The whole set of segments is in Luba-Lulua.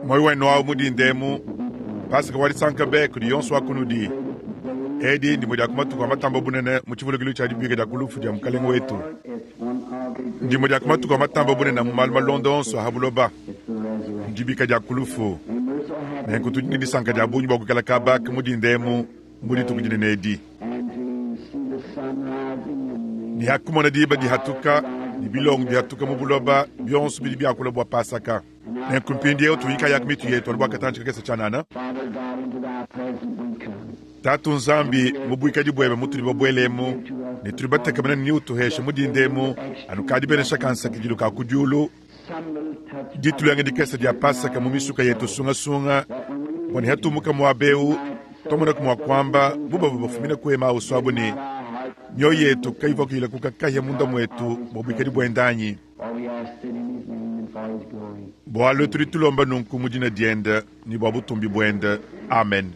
Moyo wenu awu mu dinda emu, Pasaka wa disanka be kudi yonso wa kunudi. Edi ndimue dia ku matuku a matamba bunene mu tshivulukilu tshia dibika dia ku lufu dia Mukalenge wetu. Ndimue dia ku matuku a matamba bunene mu malu malonda onso a ha buloba, ndibika dia ku lufu. Nenku tudi ne disanka dia bungi bua kuikala kaba aka mu dinda emu mu dituku dinene edi. Ne ha kumona diba dihatuka ne bilongo bihatuka mu buloba, bionso bidi biakula bua Pasaka. Nenku mpindieu tunyikayaku mitu yetu anu bua katantshi kakese tshianana. Tatu Nzambi, mu buikadi buebe mutudi babuelemu, ne tudi batekemene ne neutuheshe mu dinda emu anu ka dibenesha ka nsakidilu ka ku diulu, ditulenga dikese dia Pasaka mu misuka yetu sungasunga, bua ne hatumuka muaba eu tuamonaku mua kuamba bu bavua bafumina ku Emausu abu ne, mioyo yetu kayivua kuyilakuka kahia munda muetu bua buikadi buende anyi? Bualu tudi tulomba nunku mu dina diende ne bua butumbi buende. Amen.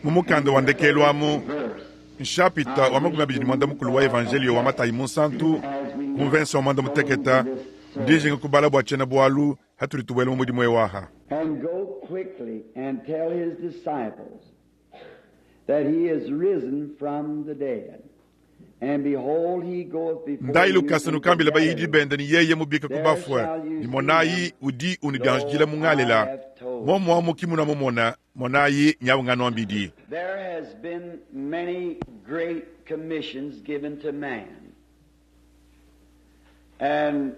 Mu mukanda wa ndekelu amu, nshapita wa 24 wa Evanjeliyo wa Matayi Munsantu, ku mvensa wa muanda mutekete, ndi njinga kubala bua tshiena-bualu hatudi tubuela mu mudimu eu aha. And go quickly and tell his disciples that he is risen from the dead. And behold, he goeth before Ndayi you lukasa into nukambile bayidi Galilee. bende ne yeye mubika ku There bafue, shall you ne see monayi him, udi lo, unudianjidila mu I Ngalela. have told you. Muomuamu ki munamumona, monayi nyawu nganuambidi. There has been many great commissions given to man. And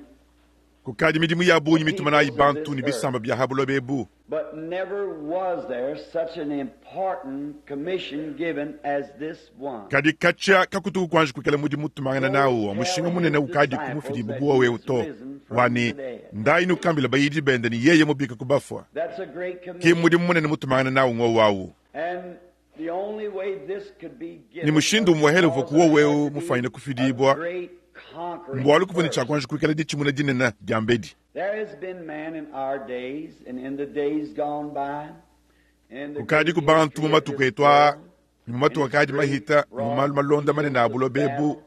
Kukadi midimu ya bungi mituma nayi bantu ne bisamba bia ha buloba ebu. But never was there such an important commission given as this one. Kadi katshia kakutuku kuanji kuikala mudimu mutumangana nawu wa mushinga munene ukadiku mufidibue bu wowo eu to, wa ne, Ndayi nukambile bayidi bende ne yeye mubike ku bafua. That's a great Ki commission. mmudimu munene mutumangana nawu ngowu au. And the only way this could be Ne given mushindu was umuehele uvua because ku there wowo had eu to be mufanyine a kufidibua, great conquering mbualu kuvua ne tshia first. kuanji kuikala ditshimuna dinene diambedi. There has been man in our days and in the days gone by, in the Kukadi great ku bantu mu history of matuku this etu aa world, ne mu in matuku its akadi great mahita ne mu broad malu malonda manene fields a of buloba ebu, battle,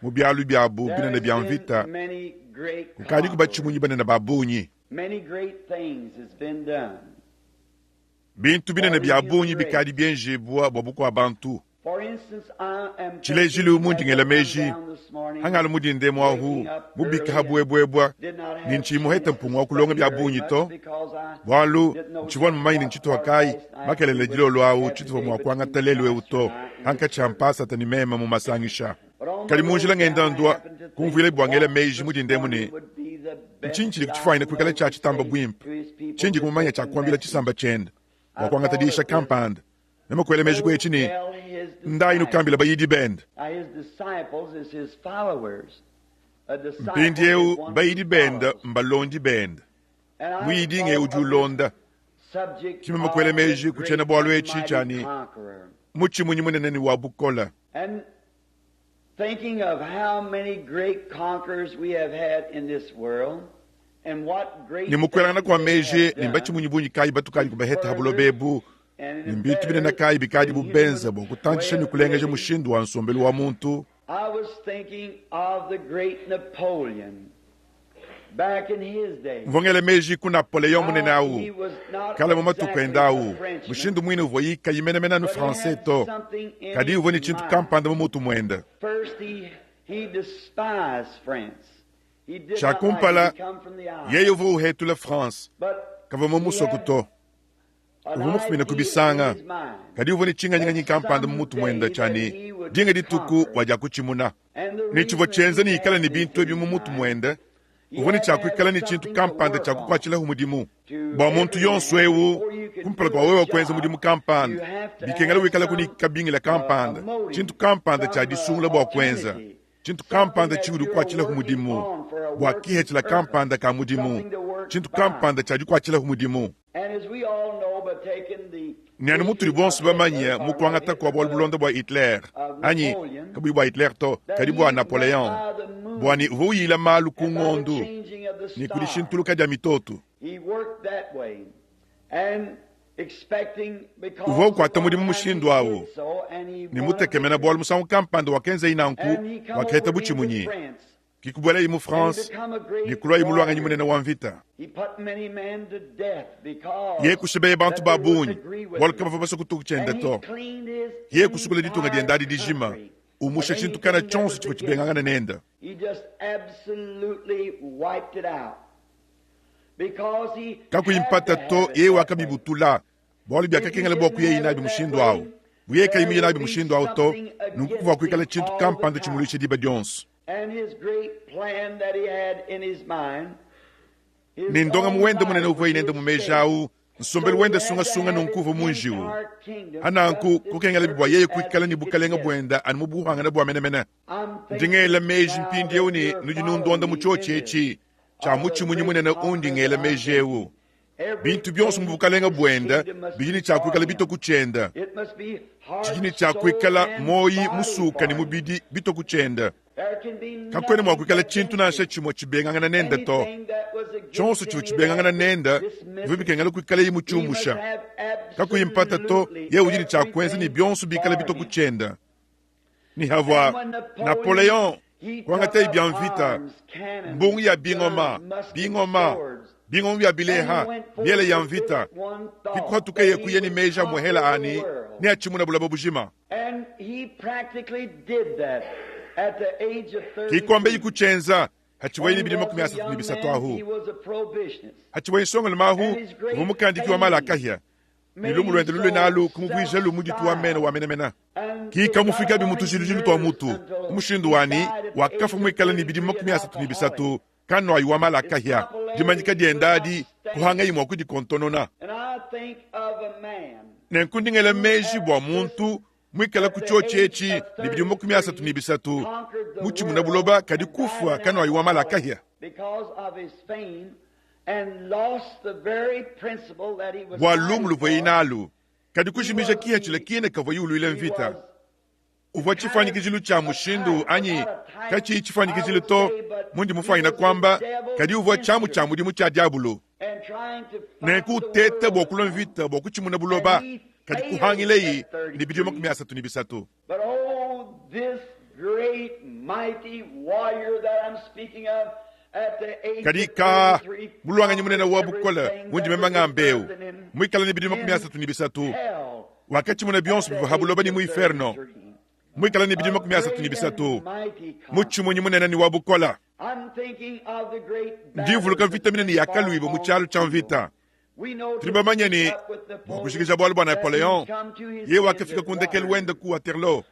mu bialu biabu there binene has bia been mvita, many great kukadi ku conquerors. batshimunyi banene ba bungi. Many great things has been done Bintu for binene the bia human bungi bikadi race. bienjibua bua bukua-bantu. For instance, I am Tshilejilu, thinking mundi as ngela I come meji, down this morning, hangala mudinde muahu, waking up mubika early ha and buebuebua, did not ne have ntshiyi muhete chance to mpunga wa kulonga study bia very bungi much to, because I bualu didn't know ntshivua just mumanye ne what ntshituha part kayi last night we makelela would dilolo awu have tshituvua today mua between kuangata lelu eu Pastor to, and I in this hankatshi a service. mpasata ne meme mu masangisha. But on the Kadi mu road njila ngenda down, I ndua, happened to think kumvuila bua ngela what meji this mu dinda emu ne, morning would be the ntshinyi best tshidi that I tshifuanyine kuikala know tshia to tshitamba say buimpe to his people tshindi to kumumanya take tshia the kuambila message. tshisamba tshiende bua I kuangata thought diyisha of this. kampanda. Meme kuela meji ku Go etshi ne, tell his Ndayi nukambile disciples. bayidi bende. Now his disciples is his followers. A disciple is Mpindieu one who bayidi bende follows. mbalondi bende. And I Muyidi thought ng'eu udi of this ulonda. subject Ki meme kuela of the meji ku great tshiena-bualu and etshi mighty tshia ne, conqueror. Mutshimunyi munene ne wa bukole. And thinking of how many great conquerors we have had in this world and what great Ne mu kuelangana things kua they meji have ne done, mbatshimunyi bungi kayi batukadi kubaheta ha buloba further ebu, and ne in mbintu binene better kayi the bikadibu benza human bua way kutantshisha ne of kulengeja living, mushindu wa nsombelu wa muntu. I was thinking of the great Napoleon back in his day. Mvua ngela meji ku Napoleon munene How au, he was not kale mu matuku exactly ende a au, Frenchman, mushindu muine uvuayi kayi menemene anu but he Français had to, something in kadi his uvua ne tshintu mind. kampanda mu mutu muende. First, he, he despised France. He did Tshia not like it. kumpala, He come from the yeye isles. uvua uhetula France, But kavua he mumusoku had to, an uvua mufumine ku idea in bisanga, his mind kadi uvua ne tshinganyinganyi that kampanda mu mutu muende someday tshia that ne, he would dinga dituku conquer. wadiakutshimuna. And the Ne tshivua reason that tshienza he ne ikala had ne this bintu in ebi his mu mutu mind, muende, he uvua ne had tshia to have kuikala ne tshintu something to kampanda work tshia on. kukuatshilahu mudimu. To Bua muntu every yonso man, eu, before you could kumpala do kua a wewe kuenza job, mudimu you kampanda, have to bikengela have wikalaku ne some kabingila a kampanda, motive, tshintu kampanda tshia some disungula bua kuenza, opportunity, tshintu something kampanda that tshiudi you're ukuatshilahu working mudimu, on for a bua working kihetshila purpose, kampanda ka mudimu, something to work tshintu by. kampanda tshia dikuatshilahu mudimu. And as we all know, by taking the Ne anu mutudi history bonso of bamanye Hitler, mu or not kuangata kua Hitler, bualu but bulonda bua Hitler, of anyi Napoleon, kabuyi bua Hitler to, that kadi bua he went Napoleon, by the bua ne moon uvua uyila malu ku and by the ngondu changing of the ne ku stars. dishintuluka dia mitoto. He worked that way. And Uvua ukuata mudimu mushindu au ne mutekemena bualu musangu kampanda wakenzayi nanku wakaheta butshimunyi. Kikubuelayi mu France ne kuluayi muluanganyi munene wa mvita. Yeye kushibeye bantu ba bungi bualu kabavua basue kutuku tshiende to. Yeye kusukula ditunga diende adi dijima, umusha tshintu kana tshionso tshivua tshibengangane nende. Kakuyi mpata to, yeye wakabibutula bualu biakakengela bua kuyayi nabi mushindu au. Bu yeye kayi muye nabi mushindu au to, nunku kuvua kuikala tshintu kampanda tshimuluisha diba dionso. Ne ndongamu wende munene uvuaye nende mu meji au, nsombelu wende sungasunga nunku uvua mu njiwu. Pa nanku kukengelabi bua yeye kuikala ne bukalenge buende anu mu bupuangane bua menemene. Ndi ngela meji mpindieu ne nudi nundonda mu tshiotshi etshi tshia mutshimunyi munene undi ngela meji eu. Bintu bionso mu bukalenge buende bidi ne tshia kuikala bitue ku tshiende. Tshidi ne tshia kuikala muoyi musuka ne mubidi bitue ku tshiende. Kakuena mua kuikala tshintu nansha tshimue tshibengangana nende to. Tshionso tshivua tshibengangana nende bivua bikengela kuikalaye mutshiumusha. Kakuyi mpata to, yeye udi ne tshia kuenza ne bionso bikale bitue ku tshiende. Ne havua Napoleon kuangataye bia mvita, mbungu ya bingoma, bingoma, bingoma bia bileha, miele ya mvita, kikuhatukeye kuya ne meji a muhela ani neatshimuna bulaba bujima. Kikuambeyi kutshienza hatshivuaye ne bidimu 33 ahu. Hatshivuaye nsongalume ahu, uvua mukandiki wa mala a kahia, ne lumu luende lulue nalu kumuvuijalu muditu wa mena wa menamena. Kikamufikabi mu tujilujilu tua mutu ku mushindu wani wakafua muikale ne bidimu 33 kanuayi wa mala a kahia. Dimanyika diende adi kuhangayi mua kudikontonona. Nenku ndi ngela meji bua muntu muikale ku tshiotshi etshi ne bidimu 33 mutshimuna buloba kadi kufua kanuayi wa mala a kahia. Bua lumu luvuaye nalu, kadi kujimija kihatshila kine kavuaye uluila mvita. Uvua tshifuanyikijilu tshia mushindu anyi katshiyi tshifuanyikijilu to, mundi mufuanyina kuamba, kadi uvua tshiamu tshia mudimu tshia diabolo. Nenku uteta bua kulua mvita bua kutshimuna buloba, kadi kuhangileyi ne bidimu 33. Kadi ka muluanganyi munene wa bukole undi meme ngamba eu, muikale ne bidimu 33, wakatshimuna bionso bivua ha buloba ne mu inferno, muikale ne bidimu 33, mutshimunyi munene ne wa bukole. Ndi mvuluka mvita minene yakaluibua mu tshialu tshia mvita. Tudi bamanye ne, bua kujikija bualu bua Napoleon, yeye wakafika ku ndekelu wende ku Waterloo.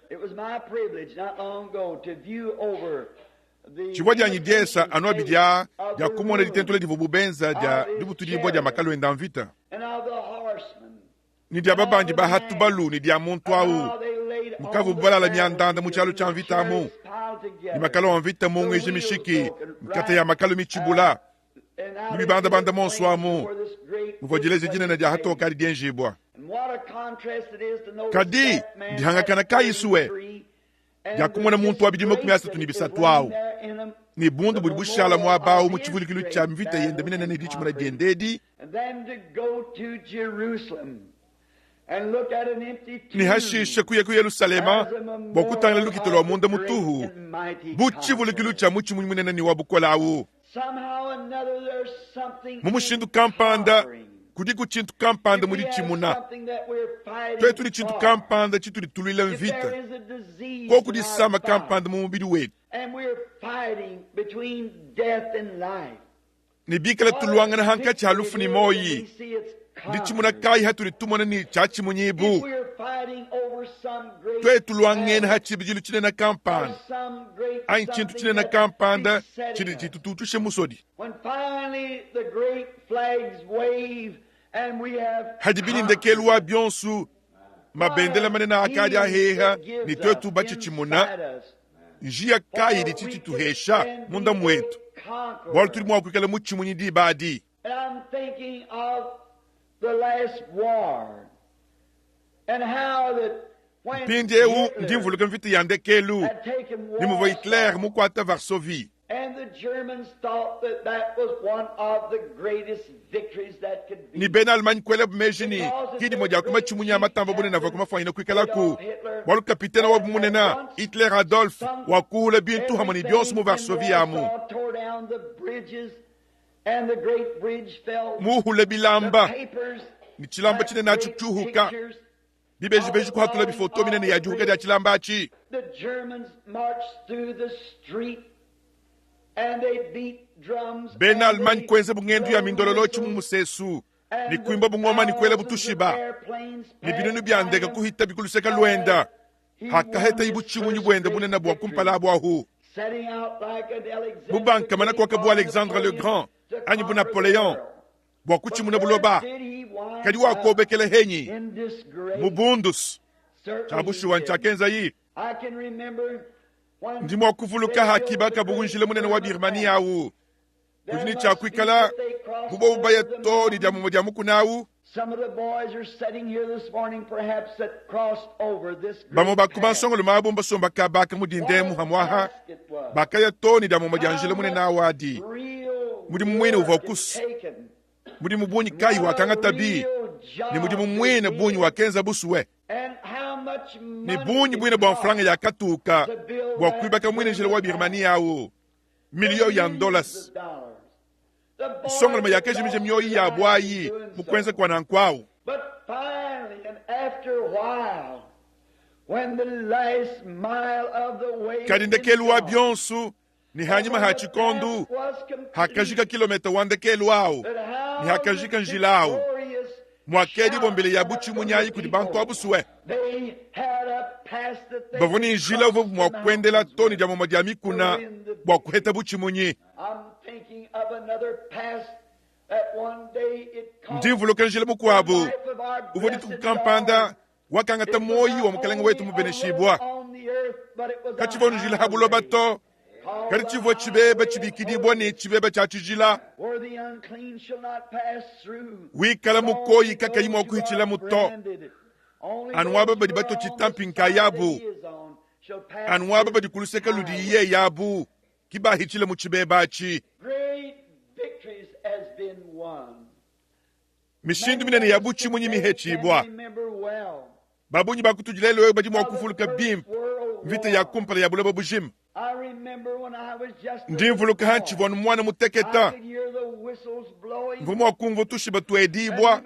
Tshivua dianyi diesa anu abidi aa dia kumona ditentula divuabu benza dia dibutudibua dia makalu ende a mvita ne dia babandi ba ha tubalu ne dia muntu au mukavuabu balala miandanda mu tshialu tshia mvita amu ne makalu a mvita munguija mishiki nkata ya makalu mitshibula mu bibandabanda monso amu muvua dileja dinene dia hatoka adi dienjibua. Kadi ndihangakana kayi sue dia kumona muntu wa bidimu 33 au ne bundu budi bushala muaba au mu tshivulukilu tshia mvita yende minene ne ditshimuna diende edi, ne hashishe kuya ku Yelushalema bua kutangila lukita lua munda mutuhu bu tshivulukilu tshia mutshimunyi munene ne wa bukole au. Mu mushindu kampanda, kudiku tshintu kampanda mu ditshimuna. Tuetu ne tshintu kampanda tshitudi tuluila mvita, koku disama kampanda mu mubidi wetu, ne bikala tuluangana hankatshi ha lufu ne muoyi, nditshimuna kayi hatudi tumona ne tshiatshimunyibu? Tuetu tuluangena ha tshibidilu tshinene kampanda anyi tshintu tshinene kampanda tshidi tshitututshishe musodi. Hadibi ne ndekelu wa bionso mabendela manene akadi aheha ne tuetu batshitshimuna, njiya kayi idi tshituhesha munda muetu, bualu tudi mua kuikala mutshimunyi diba adi? Mpindieu ndi mvuluka mvita ya ndekelu ne muvua Hitler mukuate Varsovie. Ne bena Allemagne kuelabu meji ne, ke dimue dia ku matshimunyi a matamba bunene avua mafuanyine kuikalaku, bualu kapitene wabu munene, Hitler Adolf, wakuhula bintu hamue ne bionso mu Varsovie amu. Muhule bilamba, ne tshilamba tshinene atshi kutshiuhuka, bibejibeji kuhatula bifoto minene ya dihuka dia tshilamba atshi. Bena Allemagne kuenza ngendu ya mindololotshi mu musesu ne kuimba ngoma ne kuela tushiba ne binunu bia ndeke kuhita bikuluseka luenda hakaheta butshimunyi buende bunene bua kumpala abu ahu bubankamana kuaka bu Alexandre le Grand anyi bu Napoleon bua kutshimuna buloba, kadi wakobekela henyi mu bundus. Tshia bushuwa ntshiakenzayi. Ndi mua kuvuluka hakibaka bu njila munene wa Birmanie awu udi ne tshia kuikala bu bobu baya too ne dia mumue dia mukuna awu. Bamue ba ku bansongalume abu mbasomba kabaka mu dinda emu hamuaha bakaya too ne dia mumue dia njila munene awu adi. Mudimu muine uvua kusu. Mudimu bungi kayi wakangatabi ne mudimu muine bungi wakenza busue. Ne bungi buine bua mfranga yakatuka bua kuibaka muine njila wa Birmanie awu, miliyo ya dollars. Nsongalume yakajimija mioyo yabu ayi mu kuenza kua nanku awu. Kadi ndekelu wa bionso ne hanyima ha tshikondu hakajika kilometa wa ndekelu awu ne hakajika njila awu muakedi bombele ya butshimunyi ayi kudi bantu abusue. Bavua ne njila uvua mua kuendela too ne dia mumue dia mikuna bua kuheta butshimunyi. Ndi mvuluka njila mukuabu uvua dituku kampanda wakangata muoyo wa mukalenge wetu mubeneshibua. Katshivua njila ha buloba to, kadi tshivua tshibeba tshibikidibua ne tshibeba tshia tshijila, wikala mukoyi kakayi mua kuhitshilamu to. Anu aba badi batua tshitampi nkayabu, anu aba badi ku luseke ludi iye yabu ki bahitshile mu tshibeba atshi. Mishindu minene ya butshimunyi mihetshibua. Babunyi ba kutudi lelu eu badi mua kuvuluka bimpe mvita ya kumpala ya buloba bujima. Ndi mvuluka hantshivua anu muana muteketa, mvua mua kumvua tushiba tuedibua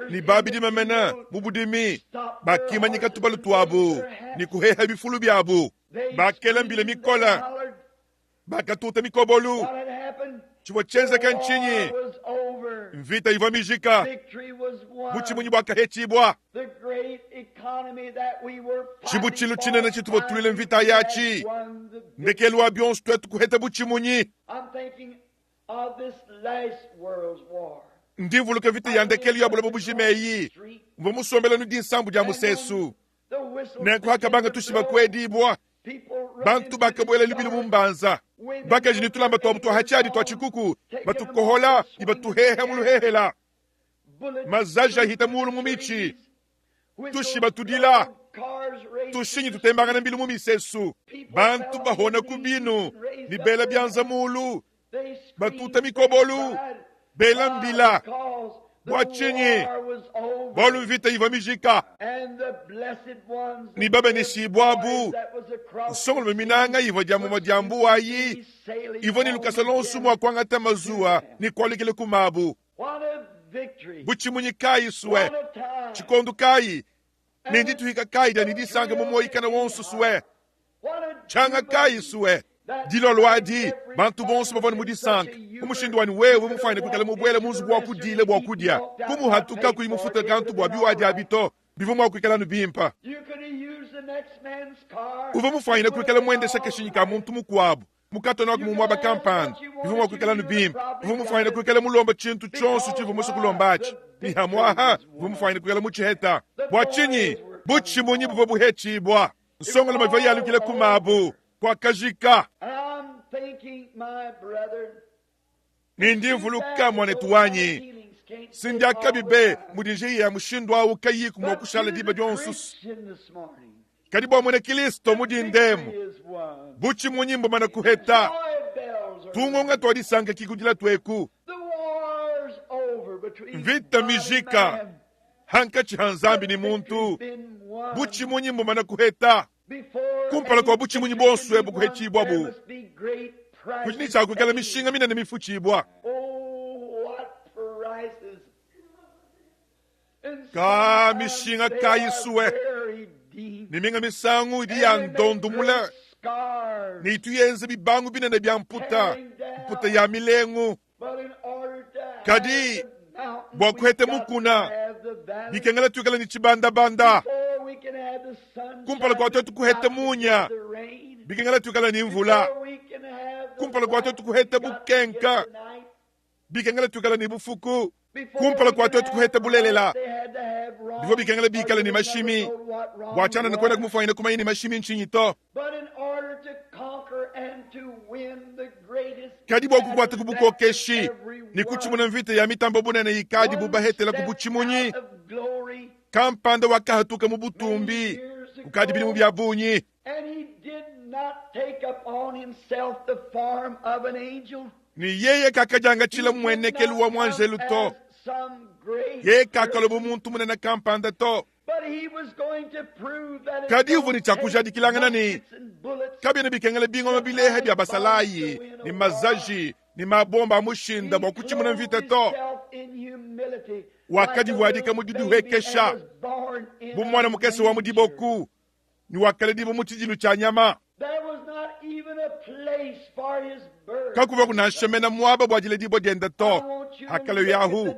ne babidime mene mu budimi bakimanyika tubalu tuabu ne kuheha bifulu biabu. Bakela mbila mikole, bakatuta mikobolu. Tshivua tshienzeka ntshinyi? Mvita ivua mijika, butshimunyi buakahetshibua. Tshibutshilu tshinene tshituvua tulwila mvita yatshi, ndekelu wa bionso tuetu kuheta butshimunyi. Ndi mvuluka mvita ya ndekelu ya buloba bujima eyi, mvua musombele nu dinsambu dia musesu. Nenku hakabanga tushiba kuedibua, bantu bakabuela lubilu mu mbanza, bakaji ne tulamba tuabu tua hatshiadi tua tshikuku, batukohola ne batuheha mu luhehela. Mazaji ahita mulu mu mitshi, tushiba tudila, tushinyi tutembangana mbilu mu misesu, bantu bahona ku binu ne bela bianza mulu, batuta mikobolu, bela mbila. Bua tshinyi? Bualu mvita ivua mijika ne babeneshibua nsongolume minanga ivua dia mumue dia mbuwa ayi ivua ne lukasa lonso mua kuangata mazuwa ne kualukila ku mabu. Butshimunyi kayi sue, tshikondu kayi ne ndituhika kayi dia ne disanka mu muoyo ikana wonso sue, tshianga kayi sue. Dilolo adi bantu bonso bavua ne mu disanka mu mushindu wanyi wewe mufuane kuikala mubuele mu nzubu wa kudila bua kudia kumuhatuka kuyi mufuta kantu bua biwadi abi to bivua mua kuikala nu bimpa. Uvua mufuanyine kuikala muendesha kashinyi ka muntu mukuabu mukatona ku muaba kampanda bivua mua kuikala nu bimpa. Uvua mufuanyine kuikala mulomba tshintu tshionso tshivua musue kulomba atshi ne hamuaha uvua mufuanyine kuikala mutshiheta. Bua tshinyi butshimunyi buvua buhetshibua? Nsongolume ivua yalukila ku mabu kuakajika. Ne ndi mvuluka muanetu wanyi sindiakabi be mudi njiya ya mushindu awu kayiku mua kushala diba dionso. Kadi bua muena Kristo mu dindemu butshimunyi mbumana kuheta. Tungonga tua disanka kikudila tueku. Mvita mijika hankatshi ha Nzambi ne muntu. Butshimunyi mbumana kuheta. Kumpala kua butshimunyi buonso ebu kuhetshibua kudi ne tshia kuikala mishinga minene mifutshibua. Ka mishinga kayi sue ne minga misangu idi ya ndondu mule ne itu yenza bibangu binene bia mputa, mputa ya milengu. Kadi bua kuheta mukuna bikengela tuikale ne tshibandabanda. Kumpala kua tuetu kuheta munya bikengela tuikale ne mvula. Kumpala kua tuetu kuheta bukenka bikengela tuikale ne bufuku. Kumpala kua tuetu kuheta bulelela bivua bikengela bikale ne mashimi. Bua tshianana kuena kumufuanyina kumanya ne mashimi ntshinyi to. Kadi bua kukuata ku bukokeshi ne kutshimuna mvita ya mitambo bunene ikadi bubahetela ku butshimunyi, kampanda wakahatuka mu butumbi kukadi bidimu bia bungi. Ne yeye kakadiangatshila mmuenekelu wa muanjelu to, yeye kakalua bu muntu munene kampanda to. Kadi uvua ne tshia kujadikilangana ne, kabiena bikengela bingoma bileha bia basalayi ne mazaji ne mabomba a mushinda bua kutshimuna mvita to. Wakadivuadika mu didihuekesha bu muana mukese wa mu diboku ne wakaledibua mu tshidilu tshia nyama. Kakuvua kunansha mena muaba bua diledibua diende to. Hakaloyahu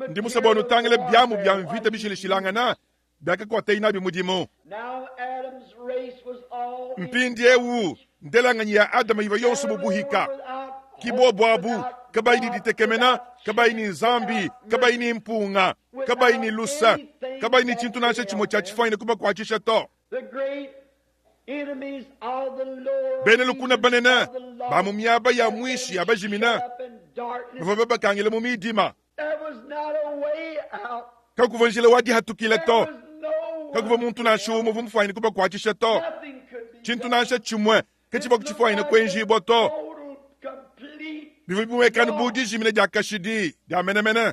ndi musue bua nutangile biamu bia mvita bishilashilangana biakakuatayi nabi mudimu. Mpindieu ndelanganyi ya Adama ivua yonso mu buhika. Ki bobu abu kabayi ne ditekemena, kabayi ne Nzambi, kabayi ne mpunga, kabayi ne lusa, kabayi ne tshintu nansha tshimue tshia tshifuanyine kubakuatshisha to. Bena lukuna banene ba mu miaba ya muinshi ya bajimina bavua babakangile mu midima. Kakuvua njila wa dihatukila to, kakuvua muntu nansha umue uvua mufuanyine kubakuatshisha to. Tshintu nansha tshimue katshivua tshifuanyine kuenjibua to. Bivua bimuekanu bu dijimina dia kashidi dia menemene.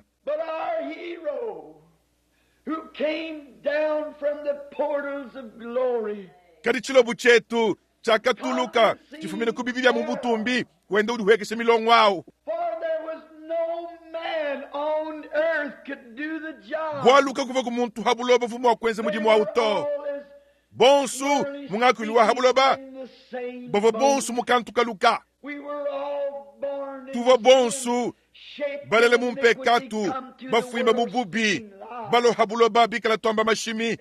Kadi tshilobu tshietu tshiakatuluka tshifumina ku bibi bia mu butumbi, wenda udihuekesha milongo awu. Bualu kakuvua ku muntu ha buloba uvua mua kuenza mudimu awu to. Bonsu mu ngakuilu wa ha buloba bavua bonsu mu kantu kaluka. Tuvua bonsu balele mu mpekatu, bafuimba mu bubi, baloha buloba bikala tuamba mashimi.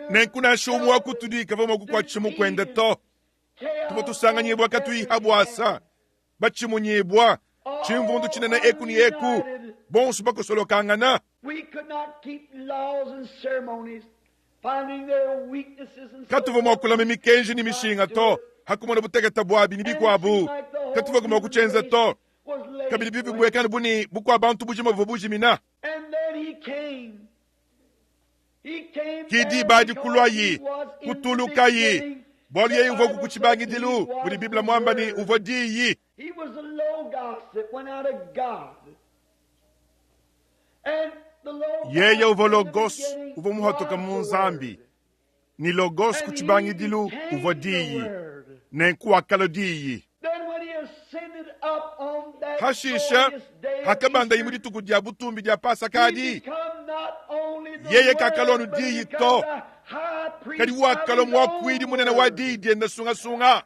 Nenku nansha umue wa kutudi kavua mua kukuatshisha mukuende to. Tuvua tusanganyibua katuyi ha buasa, batshimunyibua, tshimvundu tshinene eku ne eku, bonso bakosolokangana. Katuvua mua kulama mikenji ne mishinga to, hakumona butekete buabi ne bikuabu, katuvua mua kutshienza to. Kabidi bivua bimuekana bu ne bukua bantu bujima buvua bujimina. Ki diba adi kuluayi, kutulukayi, bualu yeye uvuaku ku tshibangidilu, mudi Bible muamba ne uvua Diyi. Yeye uvua Logos uvua muhatuka mu Nzambi, ne Logos ku tshibangidilu uvua Diyi, nenku wakalua Diyi. Hashisha, hakabandaye mu dituku dia butumbi dia Pasaka adi, yeye kakalua anu Diyi to, kadi wakalua muakuidi munene wa Diyi diende sungasunga.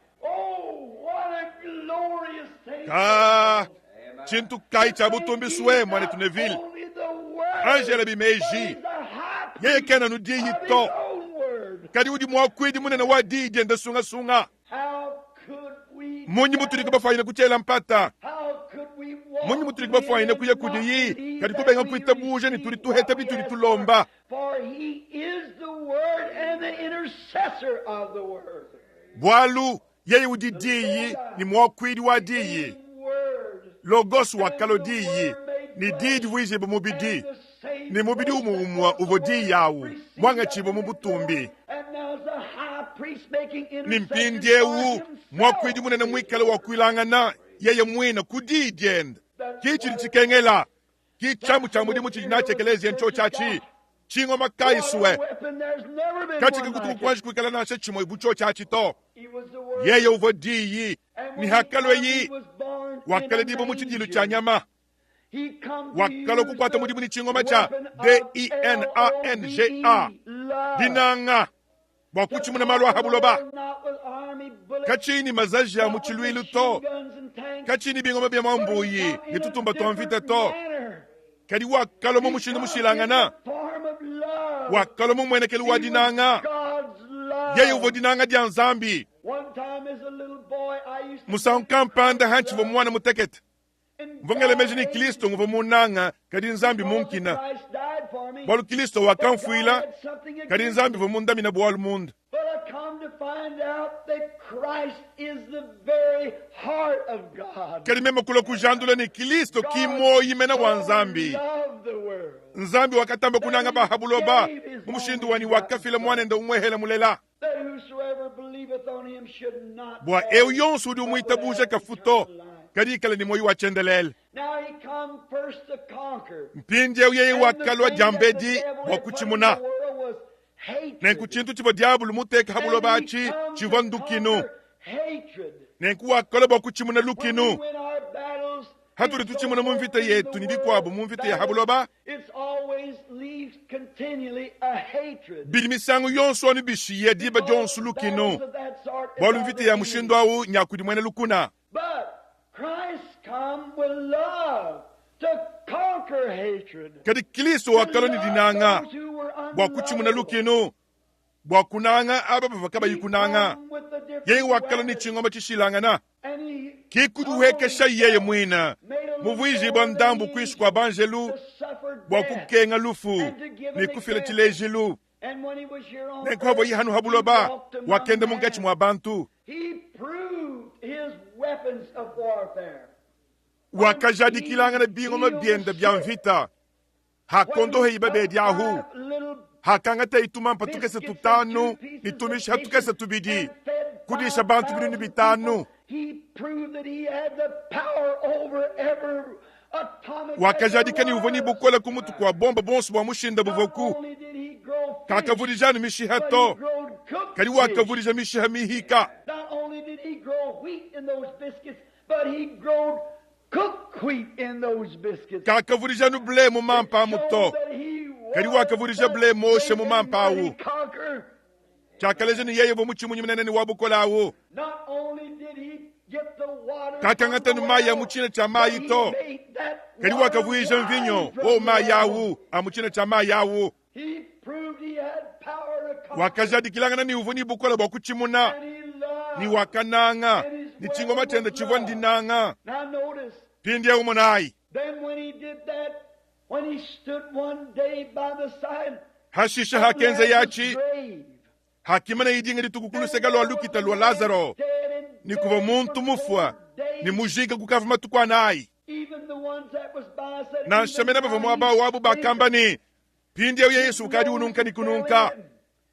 Ka tshintu kayi tshia butumbi sue muanetu Neville? Angela bimeji, yeye kena anu Diyi to, kadi udi muakuidi munene wa Diyi diende sungasunga. Munyi mutudi kubafuanyine kutshiela mpata? Munyi mutudi kubafuanyine kuya kudiyi kadi kubenga kuitabuja ne tudi tuheta bitudi tulomba? Bualu yeye udi Diyi ne muakuidi wa Diyi. Logos wakalua Diyi, ne Diyi divuijibua mubidi, ne mubidi umue umue uvua Diyi awu muangatshibue mu butumbi. Ne mpindiewu muakuidi munene muikale wakuilangana yeye muine ku diyi diende. Ki tshidi tshikengela, ki tshiamu tshia mudimu tshidi natshi ekeleziya ntshiotshi atshi. Tshingoma kayi sue katshika kutuku kuanji kuikala nansha tshimue bu tshiotshi atshi to. Yeye uvua diyi, ne hakalueyi wakaledibua mu tshidilu tshia nyama. Wakalua kukuata mudimu ne tshingoma tshia D-I-N-A-N-G-A, dinanga, bua kutshimuna malu a ha buloba. Katshiyi ne mazaji a mu tshiluilu to, katshiyi ne bingoma bia mambuyi ne tutumba tua mvita to, kadi wakalua mu mushindu mushilangana. Wakalua mu mmuenekelu wa dinanga. Yeye uvua dinanga dia Nzambi. Musangu kampanda hantshivua muana mutekete, Mvua ngela meji ne, Kristo nguvua munnanga, kadi Nzambi munkina. Bualu Kristo wakamfuila, kadi Nzambi uvua mundamina bualu munda. Kadi meme kulua kujandula ne, Kristo ki muoyi mena wa Nzambi. Nzambi wakatamba kunanga ba ha buloba mu mushindu wa ne wakafila Muanende umuehele mulela. Bua eu yonso udi umuitabuja kafu to, kadi ikale ne muoyo wa tshiendelele. Mpindieu yeye wakalua diambedi bua kutshimuna. Nenku tshintu tshivua diabolo muteke ha buloba atshi tshivua ndukinu. Nenku wakalua bua kutshimuna lukinu. Hatudi tutshimuna mu mvita yetu ne bikuabu mu mvita ya ha buloba, bidi misangu yonso anu bishiya diba dionso lukinu, bualu mvita ya mushindu au nya kudi muena lukuna. Kadi Kristo wakalua ne dinanga bua kutshimuna lukinu, bua kunanga aba bavua kabayi kunanga. Yeye wakalua ne tshingoma tshishilangana, ki kudihuekesha yeye muine, muvuijibua ndambu kuinshi kua banjelu, bua kukenga lufu ne kufila tshilejilu. Nenku havuaye hanu ha buloba, wakenda munkatshi mua bantu. Wakajadikilangana bingoma biende bia mvita. Hakondoheye babedi ahu, hakangateye tumampa tukese tutanu ne tumishiha tukese tubidi, kudisha bantu binunu bitanu. Wakajadika ne uvua ne bukole ku mutu kua bombe buonso bua mushinda buvuaku. Kakavudija anu mishiha to, kadi wakavudija mishiha mihika. Kakavudija anu ble mu mampa amu to, kadi wakavudija ble muosha mu mampa awu. Tshiakaleja ne yeye uvua mutshimunyi munene ne wa bukole awu. Kakangata anu mayi a mu tshina tshia mayi to, kadi wakavuija mvinyo wowu mayi awu a mu tshina tshia mayi awu. Wakajadikilangana ne uvua ne bukole bua kutshimuna, ne wakananga, ne tshingoma tshiende tshivua ndinanga. Mpindieu monayi. Hashishe hakenzeye atshi, hakimana idinga dituku ku luseke lua lukita lua Lazaro, ne kuvua muntu mufua ne mujika kukavua matuku anayi. Nansha mene bavua muaba wabu bakamba ne, Mpindieu Yesu ukadi ununka ne kununka.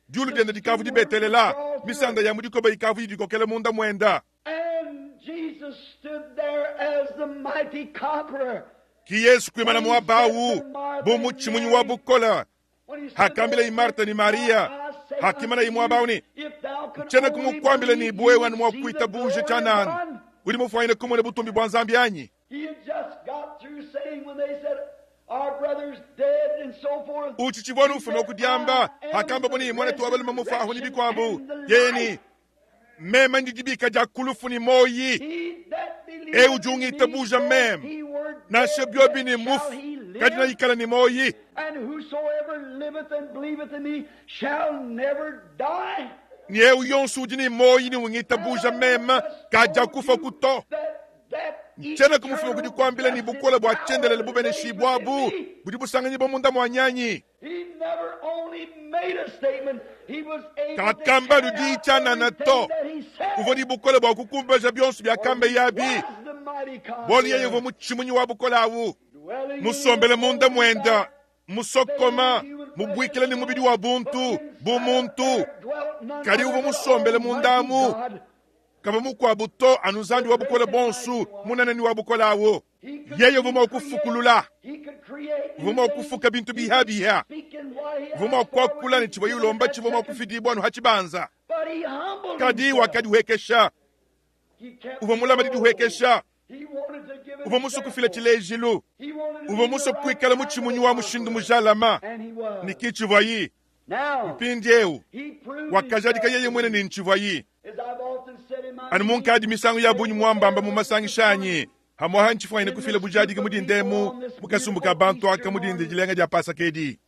Diulu diende dikavua dibetelela, misanda ya mu dikoba ikavua idikokela munda muenda. Ki Yesu kuimana muaba awu bu mutshimunyi wa bukole. Hakambilaye Marta ne Mariya, hakimanaye muaba awu ne, Ntshiena kumukuambila ne bu wewe anu mua kuitabuja tshianana, udi mufuanyine kumona butumbi bua Nzambi anyi? Utshitshivua anu ufuma ku diamba hakambabo ne, Muanetu wa balume mufuahu ne bikuabu, yeye ne, Meme ndi dibika dia ku lufu ne muoyi. Eu udi ungitabuja meme, nansha biobi ne mufu, kadi neikale ne muoyi. Ne eu yonso udi ne muoyi ne ungitabuja meme kadiakufaku to. Ntshiena kumufuma kudi kuambila ne bukole bua tshiendelele bubeneshibuabu budi busanganyibua munda mua nyanyi. Kakamba anu diyi tshianana to, uvua ne bukole bua kukumbaja bionso biakambaye abi, bualu yeye uvua mutshimunyi wa bukole awu musombele munda muende, musokoma. Mubuikila ne mubidi wa buntu, bu muntu, kadi uvua musombele munda amu, kavua mukuabu to, anu Nzambi wa Bukole Buonso, munene ne wa bukole awu. Yeye uvua mua kufukulula, uvua mua kufuka bintu bihabia, uvua mua kuakula ne tshivua ulomba tshivua mua kufidibua anu ha tshibanza. Kadi wakadihuekesha, uvua mulama didihuekesha, uvua musue kufila tshilejilu, uvua musue kuikala mutshimunyi wa mushindu mujalama, ne ki tshivuayi. Mpindieu wakajadika yeye muine ne ntshivuayi. Anu munkadi misangu ya bungi muambamba mu masangisha anyi, hamuaha ntshifuanyine kufila bujadiki mu dinda emu mu kasumbu ka bantu aka mu dinda dilenga dia Pasaka edi.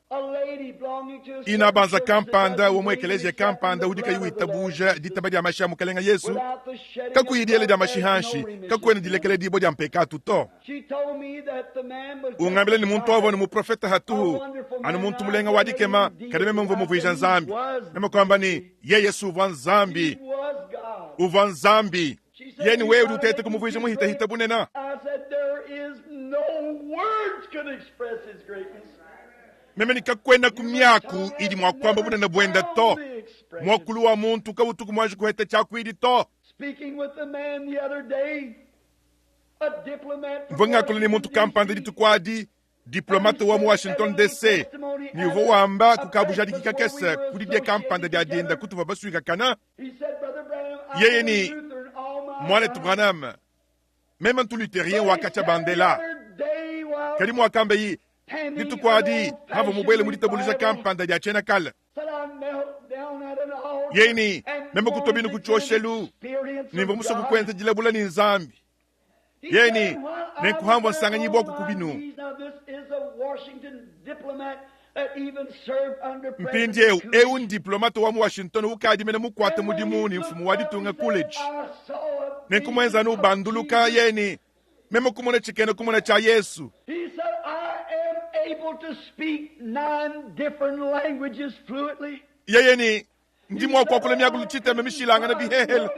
Inabanza kampanda wa mu ekeleziya kampanda udi kayi witabuja ditaba dia mashi a Mukalenga Yesu, kakuyi diela dia mashi hanshi, kakuena dilekeledibua dia mpekatu to. Ungambila ne muntu avua ne muprofete hatuhu, anu muntu mulenga wa dikema, kadi meme mvua muvuija Nzambi. Meme kuamba ne, yeye si uvua Nzambi, uvua Nzambi. Yeye ne wewe udi uteta kumuvuija muhitahita bunene. Meme ne kakuena ku miaku idi mua kuamba bunene buende to. Muakulu wa muntu kawutuku muanji kuheta tshiakuidi to. Mvua ngakula ne muntu kampanda dituku adi, diplomate wa mu Washington DC, ne uvua wamba ku kabujadiki kakese ku didia kampanda dia dinda kutuvua basuikakana. Yeye ne, Muanetu Branham, meme ntu lutherien wa katshia bandela. Kadi muakambayi, dituku adi pamvua mubuele mu ditabuluja kampanda dia tshiena kale, Yeye ne, meme kutua binu ku tshioshelu, ne mvua musue kukuenza dilabula ne Nzambi. Yeye ne, nenkuhamvua nsanganyibua ku binu. Mpindieu, eu ndiplomate wa mu Washington ukadi mene mukuate mudimu ne mfumu wa ditunga Coolidge. Nenku muenza anu ubanduluka, yeye ne, meme kumona tshikena kumona tshia Yesu. Yeye ne, ndi mua kuakula miakulu tshitema mishilangane bihehele.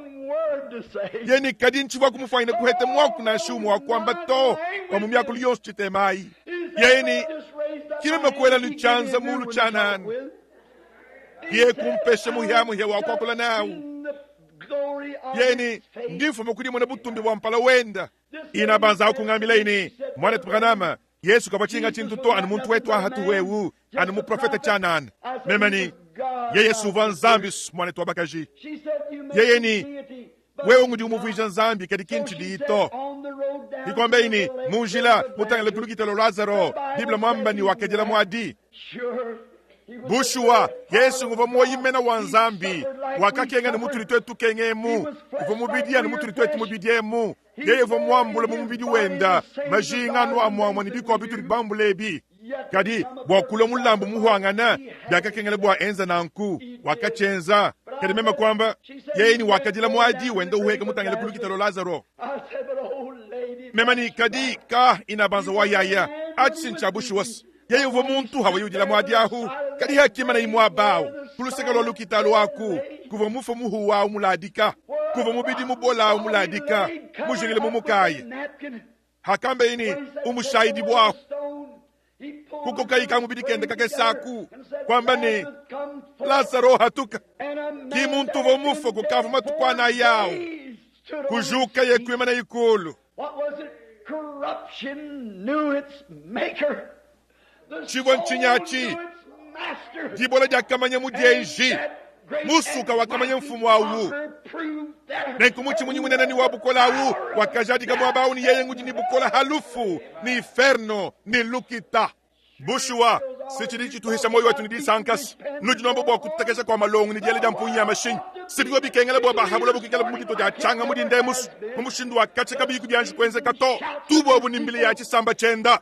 Yeye ne, kadi ntshivua kumufuanyine kuheta muaku nansha umue wa kuamba to wa mu miakulu yonso tshitema ayi. Yeye ne, ki meme kuela ne tshianza mulu tshianana. Yeye kumpesha muhiamuhia wa kuakula nawu. Yeye ne, ndi mfuma ku dimona butumbi bua mpala wenda. Ina banza kungambila ne, Muanetu Branham, Yesu kavua tshinga tshintu to anu muntu wetu aha tuhu anu muprofete tshianana. Meme ne, yeye uvua Nzambi muanetu wa bakaji. Yeye ne, wewe ngudi umuvuija Nzambi kadi ki ntshidiyi to. Ikwambeyi ne, mu njila mutangile ku lukita lua Lazaro, Bible muamba ne wakadila muadi. Bushuwa, Yesu nguvua muoyo wa Nzambi, wakakenga ne mutudi tuetu tukenga emu, uvua mubidi anu mutudi tuetu mubidi emu. Yeye uvua muambule mu mubidi wenda majinga anu amue ne bikuabu bitudi bambule ebi. Kadi bua kulua mulambu muhuangana, biakakengela bua enza nanku, wakatshienza. Kadi meme kuamba, yeye ni wakadila muadi wenda uhueka mutangile ku lukita lua Lazaro. Meme ni kadi ka inabanza wa yaya, atshi ntshia bushuwa. Yeye uvua muntu hawa yudila muadi ahu, kadi hakimana imuabawu ku luseke lua lukita luaku, kuvua mufu muhuwa muladika, kuvua mubidi mubola muladika, mujingile mumukayi. Hakambe ini umushahidi bwahu kukokayi ka mubidi kende kakesaku kwamba ne Lazaro hatuka ki muntu uvua mufue kukavua matuku anayi awu kujuka ye kuimana ikulu. Tshivua ntshinyi Dibola diakamanya mudienji musuka wakamanya mfumu awu nenku mutshimunyi munene ni wa bukola awu wakajadika muaba awu ni yeye ngudi ni bukola halufu ni inferno ni lukita. Bushuwa si tshidi tshituhisha moyo wetu ni disankasi nudi nomba bua kutekesha kwa malongo ni diela dia mpungi ya mashinyi sibiwa bikengela bua bahabula bukikala mu dito dia tshanga mu dinda emusu mu mushindu wa katshia kabiyi kudianji kuenzeka to tubuobu ni mbili ya tshisamba tshienda.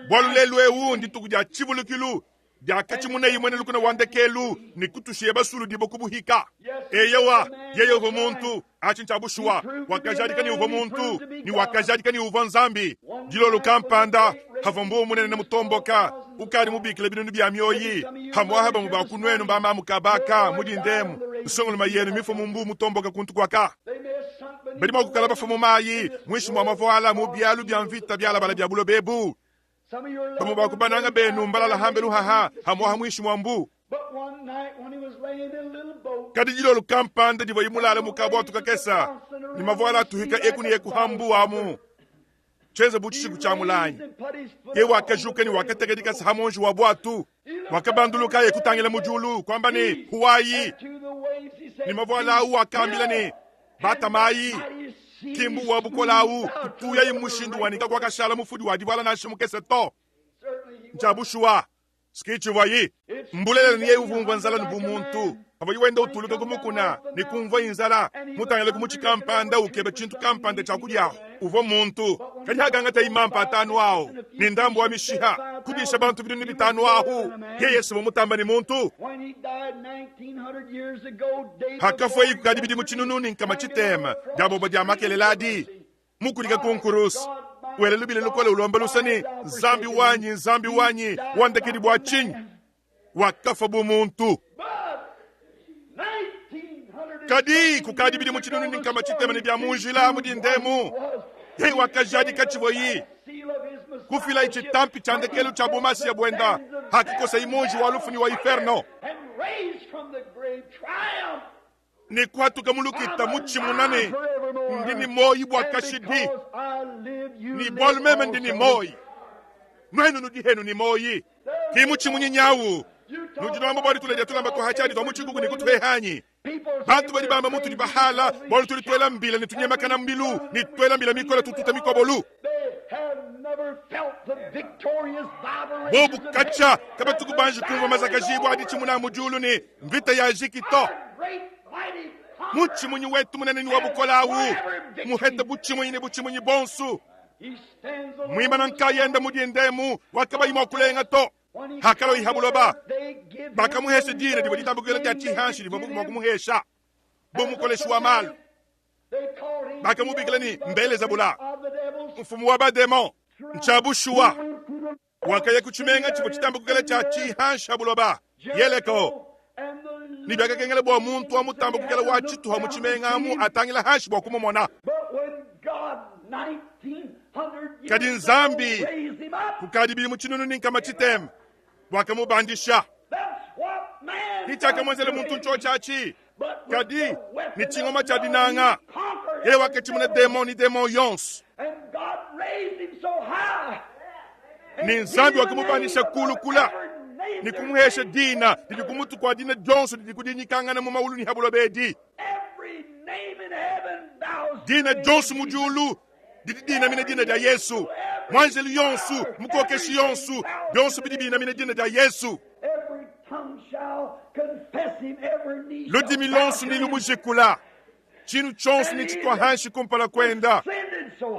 Bualu lelu eu ndituku dia tshivulukilu dia katshimuna imwe ne lukuna wa ndekelu ne kutushiye basulu dibo kubuhika. Eyowa, yeye uvua muntu atshi ntshia bushuwa, wakajadika ni uvua muntu ni wakajadika ni uvua Nzambi. Dilolo kampanda havua mbuwa munene mutomboka ukadi mubikila binunu bia mioyi hamwaha bamwe ba kunuenu bamamu kabaka mudindemu nsongoloma yenu mifo mu mbu mutomboka kuntu kwaka. Badi mua kukala bafua mu mayi, muinshi mua mavuala, mu bialu bia mvita bialabala bia buloba ebu. Bamue ba ku bananga benu mbalala hambelu haha hamuaha muinshi mua mbu. Kadi dilolo kampanda divuaye mulale mu kabuatu kakesa ne mavuala atuhika eku ne eku ha mbu amu, tshienza bu tshishiku tshia mulanyi, ye wakajuka ne wakateka dikasa ha muonji wa buatu. Wakabanduluka e kutangila mu diulu, kuamba ne, Huayi! Ne mavuala au wakambila ne, Batamayi! Ki mbu wa bukole au kutuyayi mu mushindu wa ne kakuakashala mufudi wa divuala nansha mukese to. Ntshia bushuwa, ski tshivuayi mbulelela ne yeye uvua umvua nzala ne bu muntu pavuaye wenda utuluka ku mukuna ne kumvuaye nzala mutangile ku mutshi kampanda ukeba tshintu kampanda tshia kudia. Uvua muntu, kadi hakangataye mampa atanu awu ne ndambu wa mishiha kudisha bantu 5000 ahu, yeye si mutamba ne muntu. Hakafuaye kukadi bidimu 1300 diaboba dia makelela adi mukudika ku nkuruse, wela lubila lukole ulomba luse ne, Nzambi wanyi, Nzambi wanyi, wandekedi bua tshinyi? Wakafua bu muntu. Kadi kukadi bidimu 1300 ne bia mu njila mu dindemu, yeye wakajadika tshivuayi kufilayi tshitampi tshia ndekelu tshia bumasiya buenda hakikosayi muonji wa lufu ne wa inferno ne kuhatuka mu lukita mutshimuna ne, Ndi ne muoyo bua kashidi, ne bualu meme ndi ne muoyo, nuenu nudi henu ne muoyo. Ki mutshimunyi nyawu nudi nuamba bualu tuledia tulamba tua hatshiadi tua mu tshikuku ne kutuhehanyi. Bantu badi bamba mutudi bahala bualu tudi tuela mbila ne tunyemakana mbilu ne tuela mbila mikole tututa mikobolu. Bobu katshia kabatuku banji kumvua mazakajibua a ditshimuna a mu diulu ne mvita yajiki to. Mutshimunyi wetu munene ne wa bukole awu muhete butshimunyi ne butshimunyi bonsu, muimana nkayenda mu dindemu wakabayi mua kulenga to. Hakaloyi ha buloba, bakamuhesha dina divua ditambukila dia tshihanshi divua mua kumuhesha bu mukoleshi wa malu. Bakamubikila ne Mbelezabula, mfumu wa bademon. Ntshia bushuwa, wakaya ku tshimenga tshivua tshitambukila tshia tshihanshi ha buloba, Yeleko, ne biakakengela bua muntu wa mutambukila wa tshituha mu tshimenga amu atangila hanshi bua kumumona. Kadi Nzambi kukadi bidimu 1300 wakamubandisha. Ki tshiakamuenzela muntu ntshiotshi atshi, kadi ne tshingoma tshia dinanga yeye wakatshimuna demon ne demon yonso. Ne Nzambi wakamubandisha kulu kula ne kumuhesha dina didi ku mutu kua dina dionso didi kudinyikangana mu maulu ne ha buloba edi. Dina dionso mu diulu didi dinamina dina dia Yesu. Muanjelu yonso, mukokeshi yonso, bionso bidi binamina dina dia Yesu. Ludimi luonso ne lumujikula, tshinu tshionso ne tshitua hanshi kumpala kuenda,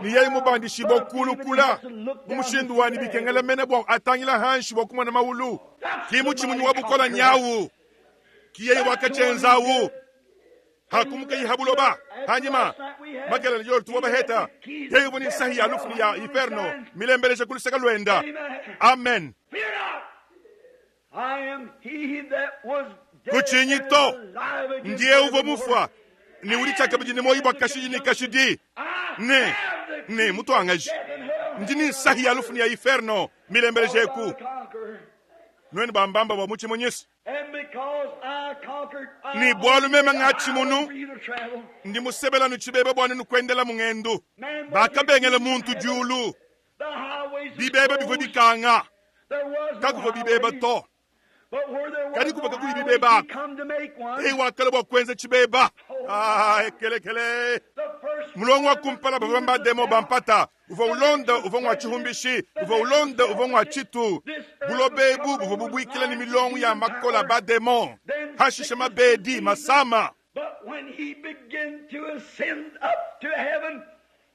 ne yeye mubandishibua kulu kula mu mushindu wa ne bikengela mene bua atangila hanshi bua kumona maulu. Ki mutshimunyi wa bukola nyawu, ki yeye wakatshienzawu. Hakumukayi ha buloba hanyima makelele yolo tuvua baheta, yeye uvua ne nsahi ya lufu ne ya inferno milembeleja ku luseke luenda. Amen. Kutshinyi to, ndiye uvua mufua ne udi tshiakabidi ne muoyo bua kashidi ne kashidi, ne ne mutuangaji ndi ne nsahi ya lufu ne ya inferno milembeleja eku. Nuenu bambamba bua mutshimunyisi ne bualu meme ngatshimunu ndi musebelanu tshibeba bua nenu kuendela mu ngendu. Bakabengela muntu diulu, bibeba bivua bikanga, kakuvua bibeba to. Kadi kuvua kakuyi bibeba aku, eyi wakala bua kuenza tshibeba. Ah, ekelekele mulongo wa kumpala bavua mbademo bampata uvua ulonda uvua ngua tshihumbishi uvua ulonda uvua ngua tshitu. Buloba ebu buvua bubuikila ne milongo ya makola bademon, hashishe mabedi masama.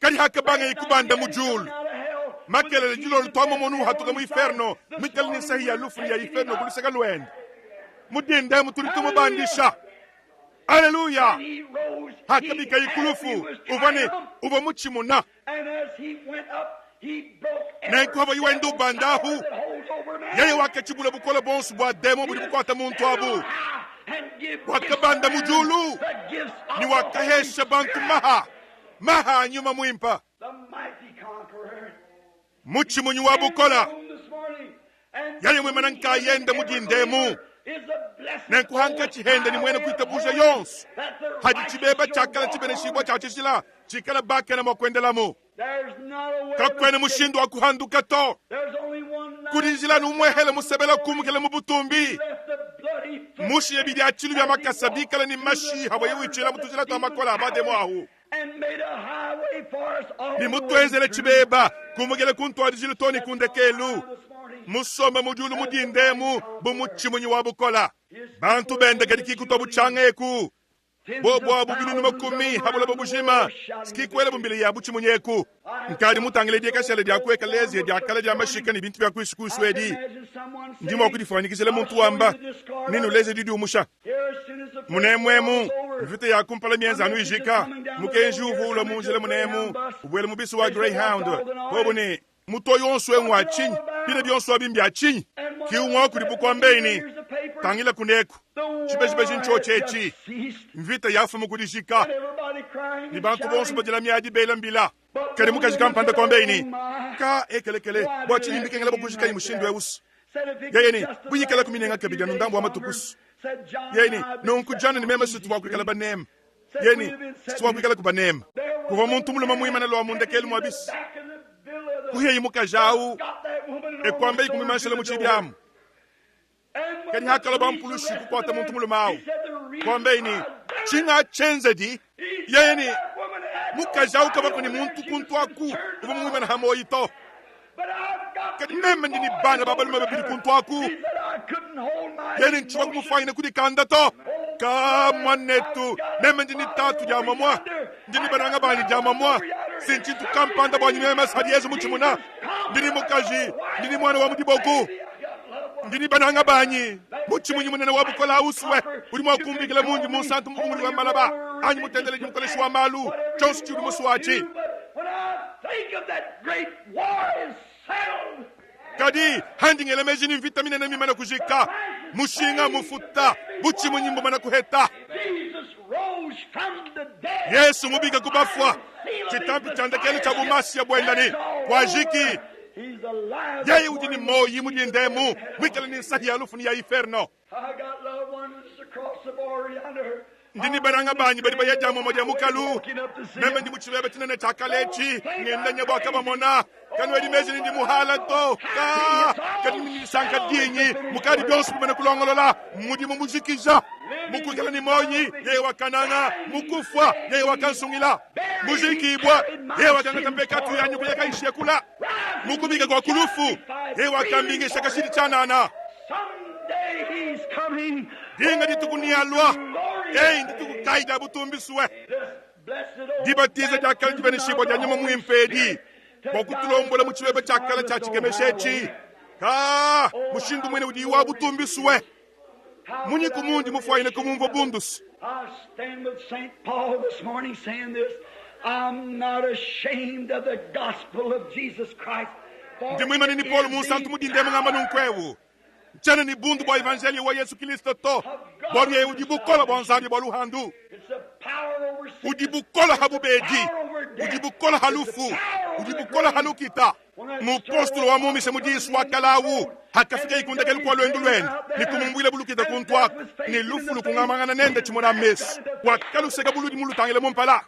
Kadi hakabangaye kubanda mu diulu, makelele dilolo tuamumonu uhatuka mu inferno mikale ne nsahi ya lufu ne ya inferno ku luseke luende. Mu dinda emu tudi tumubandisha. Aleluya! Hakabikaye ku lufu, uvua ne uvua mutshimuna. Nenku havuaye wenda ubanda ahu, yeye wakatshibula bukole buonso bua demon budi bukuata muntu abu. Wakabanda mu diulu ne wakahesha bantu maha. Maha nyuma muimpa. Mutshimunyi wa bukola. Yeye muimana nkayende mu dinda emu. Nenku hankatshi hende ne muena kuitabuja yonso hadi tshibeba tshiakala tshibeneshibua tshia tshijila tshikala bakena mua kuendelamu. Kakuena mushindu wa kuhanduka to. Kudi njila anu umuehele musebela kumukela mu butumbi. Mushiye bidiatshilu bia makasa bikale ne mashi havuaye witshila mu tujila tua makola a bademo ahu. Ne mutuenzele tshibeba kumukela ku ntuadijilu too ne ku ndekelu. Musombe mu diulu mu dinda emu bu mutshimunyi wa bukola. Bantu bende kadi kikutua butshianga eku. Bobu abu binunu makumi ha buloba bujima, skikuela bu mbila ya butshimunyi eku. Nkadi mutangile diekashela dia ku ekeleziya dia kale dia mashika ne bintu bia kuisukuisu edi. Ndi mua kudifuanyikijila muntu wamba, Nenuleje didiumusha. Munemu emu, mvita ya kumpala mienza anu ijika. Mukenji uvua ulua mu njila munemu, ubuela mu bise wa Greyhound. Bobu ne, Mutoyi wonso eu ngua tshinyi? Bina bionso abi mbia tshinyi? Ki umue wa kudibu kuambaye ne, Tangila kuneku, tshibejibeji ntshiotshi etshi. Mvita yafuma ku dijika, ne bantu bonso badila miadi bela mbila. Kadi mukaji kampanda kuambaye ne, Ka ekelekele, bua tshinyi mbikengela bua kujikayi mushindu eu? Yeye ne, Buyikalaku minenga kabidi anu ndambu wa matuku. Yeye ne, Nunku John ne meme si tuvua kuikala baneme. Yeye ne, Si tuvua kuikala kubaneme. Kuvua muntu mulume muimane lua mu ndekelu mua bise. Kuhiayi mukaji au, e kuambayi kumuimanshila mu tshibi amu. Kadi hakalua bampulushi kukuata muntu mulume au, kuambayi ne, Tshinga tshienzedi. Yeye ne, Mukaji au kavua ne muntu kuntu aku uvua mumuimane ha muoyi to. Kadi meme ndi ne bana ba balume babidi kuntu aku. Yeye ne, Ntshivua kumufuanyina kudikanda to. Ka muanetu, meme ndi ne tatu dia muamua, ndi ne bananga banyi dia muamua. Si ntshintu kampanda buanyi meme hadi Yezu mutshimuna. Ndi ne mukaji, ndi ne muana wa mu diboku, ndi ne bananga banyi. Mutshimunyi munene wa bukole ausue udi mua kumbikila mundi munsantu mukungudi wa malaba anyi mutendeledi mukoleshi wa malu, tshionso tshiudi musue atshi. Kadi handi ngela meji ne mvita minene mimane kujika, mushinga mufuta, butshimunyi mbumane kuheta. Yesu mubika ku bafua, tshitampi tshia ndekelu tshia bumasiya buenda ne kuajiki. Yeye udi ne muoyi mu dinda emu, muikale ne nsahi ya lufu ne ya iferno. Ndi ne bananga banyi badi baya dia muamua dia mukalu. Meme ndi mu tshibeba tshinene tshia kale etshi, ngenda nya bua kabamona. Kanuedi meji ne ndi muhala to. Ka, kadi ndi ne disanka dingi mukadi bionso bimane kulongolola. Mudimu mujikija. Mu kuikala ne muoyi, yeye wakananga. Mu kufua, yeye wakansungila. Mujikibua, yeye wakangata mpekatu yanyi kuya kayishiya kula. Mu kubika kua ku lufu, yeye wakambingisha kashidi tshianana. Dinga dituku nealua. Eyi ndituku kayi dia butumbi sue! Dibatiza dia kale dibeneshibua dia Nyuma Muimpe edi bua kutulombola mu tshibeba tshia kale tshia tshikemesha etshi. Ka mushindu muine udiyi wa butumbi sue! Munyiku mundi mufuanyine kumumvua bundusu. I stand with St. Paul this morning saying this. I'm not ashamed of the gospel of Jesus Christ. Ndi muimane ne Paulo munsantu mu dinda emu ngamba nunku eu. Ntshiena ne bundu bua evanjeliyo wa Yesu Kilisto to, bualu yeye udi bukole bua Nzambi bua luhandu. Udi bukole ha bubedi, udi bukole ha lufu, udi bukole ha lukita. Mupostolo wa mumise mu disu wa kalawu hakafika ku ndekelu kua luendu luende ne kumumbuila bulukita kuntu aku ne lufu lukungamangana nende tshimona mesu, wakaluseka buludi mulutangile mu mpala.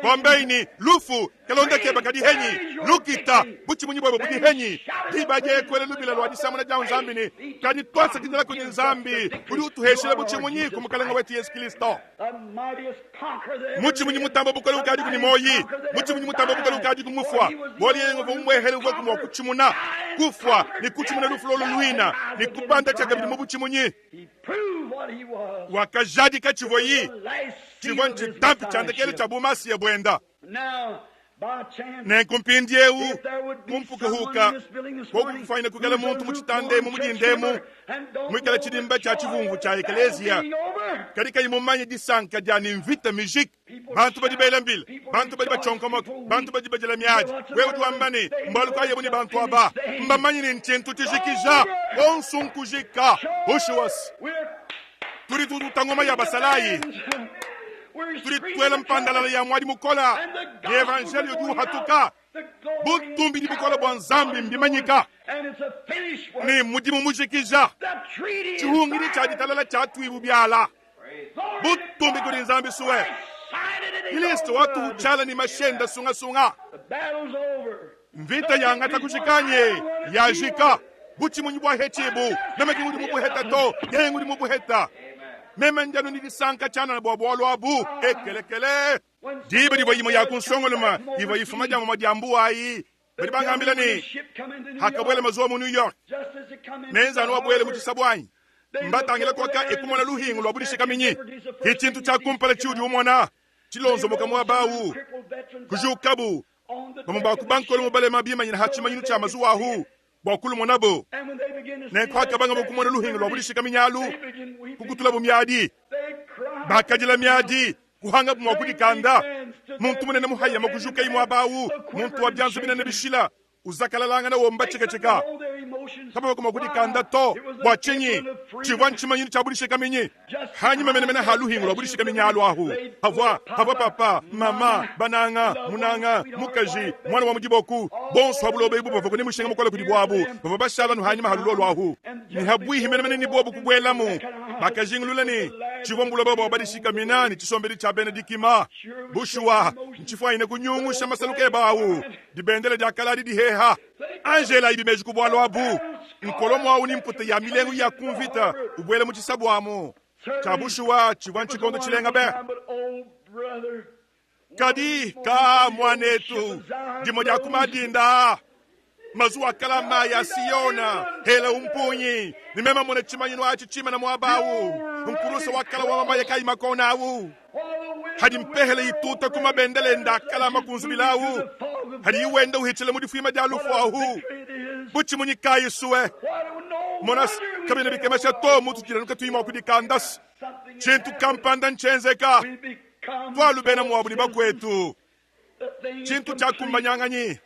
Kuambayi ne, Lufu, kalonda keba kadi henyi? Lukita, butshimunyi buebe budi henyi? Diba dieye kuela lubila lua disamuna dia Nzambi ne, Kadi tuasakidila kudi Nzambi udi utuheshila butshimunyi ku Mukelenge wetu Yesu Kilisto. Mutshimunyi mutamba bukole ukadiku ne muoyi, mutshimunyi mutamba bukole ukadiku mufua, bualu yeye nguvua mumuehele uvua mua kutshimuna kufua ne kutshimuna lufu lolu luina ne kubanda tshiakabidi mu butshimunyi. Wakajadika tshivuayi, tshivua ntshitampi tshia ndekelu tshia bumasiya buenda. Nenku mpindieu, ku mpukahuka, koku kufuanyina kuikala muntu mu tshitanda emu mu dinda emu, muikale tshidimba tshia tshivumvu tshia ekeleziya, kadi kayi mumanye disanka dia ne mvita mijike. Bantu badi bela mbila, bantu badi batshionkomoka, bantu badi badila miadi. Wewe udi wamba ne, Mbualu kayi ebu ne bantu aba? Mbamanye ne ntshintu tshijikija, bonso nkujika. Bushuwa, tudi tututa ngoma ya basalayi. Tudi tuela mpandalala ya muadi mukole, ne evanjeliyo udi uhatuka. Butumbi ne bukole bua Nzambi mbimanyika, ne mudimu mujikija. Tshihungidi tshia ditalala tshiatuibu biala. Butumbi kudi Nzambi sue. Kristo watuhu tshiala ne mashenda sungasunga. Mvita yangata kujikanye yajika. Butshimunyi bua hetshibu meme ki ngudi mubuheta to, yeye ngudi mubuheta. Meme ndi anu ne disanka tshianana bua bualu abu. Ekelekele. Diba divua imue ya ku nsongoluma ivua ifuma dia mumue dia mbuwa ayi, badi bangambila ne, Hakabuela mazuwa mu New York, nenza anu abuele mu tshisabu anyi? Mbatangila kuaka e kumona luhingu lua budishikaminyi. Ke tshintu tshia kumpala tshiudi umona tshilonzomoka muaba au. Kujukabu, bamue ba ku bankolomo balema bimanyina ha tshimanyinu tshia mazuwa ahu bua kulumonabo. Nenku hakabangabo kumona luhingu lua budishikaminyi alu, kukutulabo miadi. Bakadila miadi, kuhangabu mua kudikanda. Muntu munene muhayama kujukayi muaba au, muntu wa bianza binene bishila, uzakalalangana womba tsheketsheka. Kabavua mua kudikanda to. Bua tshinyi? Tshivua ntshimanyinu tshia budishikaminyi. Hanyima menemene ha luhingu lua budishikaminyi alu ahu, havua, havua papa, mama, bananga, munanga, mukaji, muana wa mu diboku, bonso ha buloba ebu bavua ne mushinga mukole kudi buabu, bavua bashala anu hanyima ha lulolu ahu. Ne habuihi menemene ne bobu kubuelamu, bakajingulula ne, tshivua mbuloba bua badishikamina ne tshisombedi tshia bena dikima. Bushuwa, ntshifuanyine kunyungusha masaluka ebe au. Dibendele dia kale adi diheha. Anji elayibi meji ku bualu abu. Nkolomo au ne mputa ya milengu ya ku mvita ubuela mu tshisabu amu. Tshia bushuwa, tshivua ntshikondo tshilenga be! Kadi, ka muanetu, dimue dia ku madinda aa, mazuwa akala mayi a Siona ela umpunyi, ne meme mone tshimanyinu atshi tshimana muaba au, nkurusa wa kala wa mabaya kayi makona au. Hadi mpehele ituta ku mabendele ende akala makunzubila au, hadiyi wenda uhitshila mu difuima dia lufu ahu. Butshimunyi kayi sue! Mona, kabiena bikemesha to mutu katuyi mua kudikanda. Tshintu kampanda ntshienzeka. Tualu bena muabu ne bakuetu. Tshintu tshiakumbanyanganyi.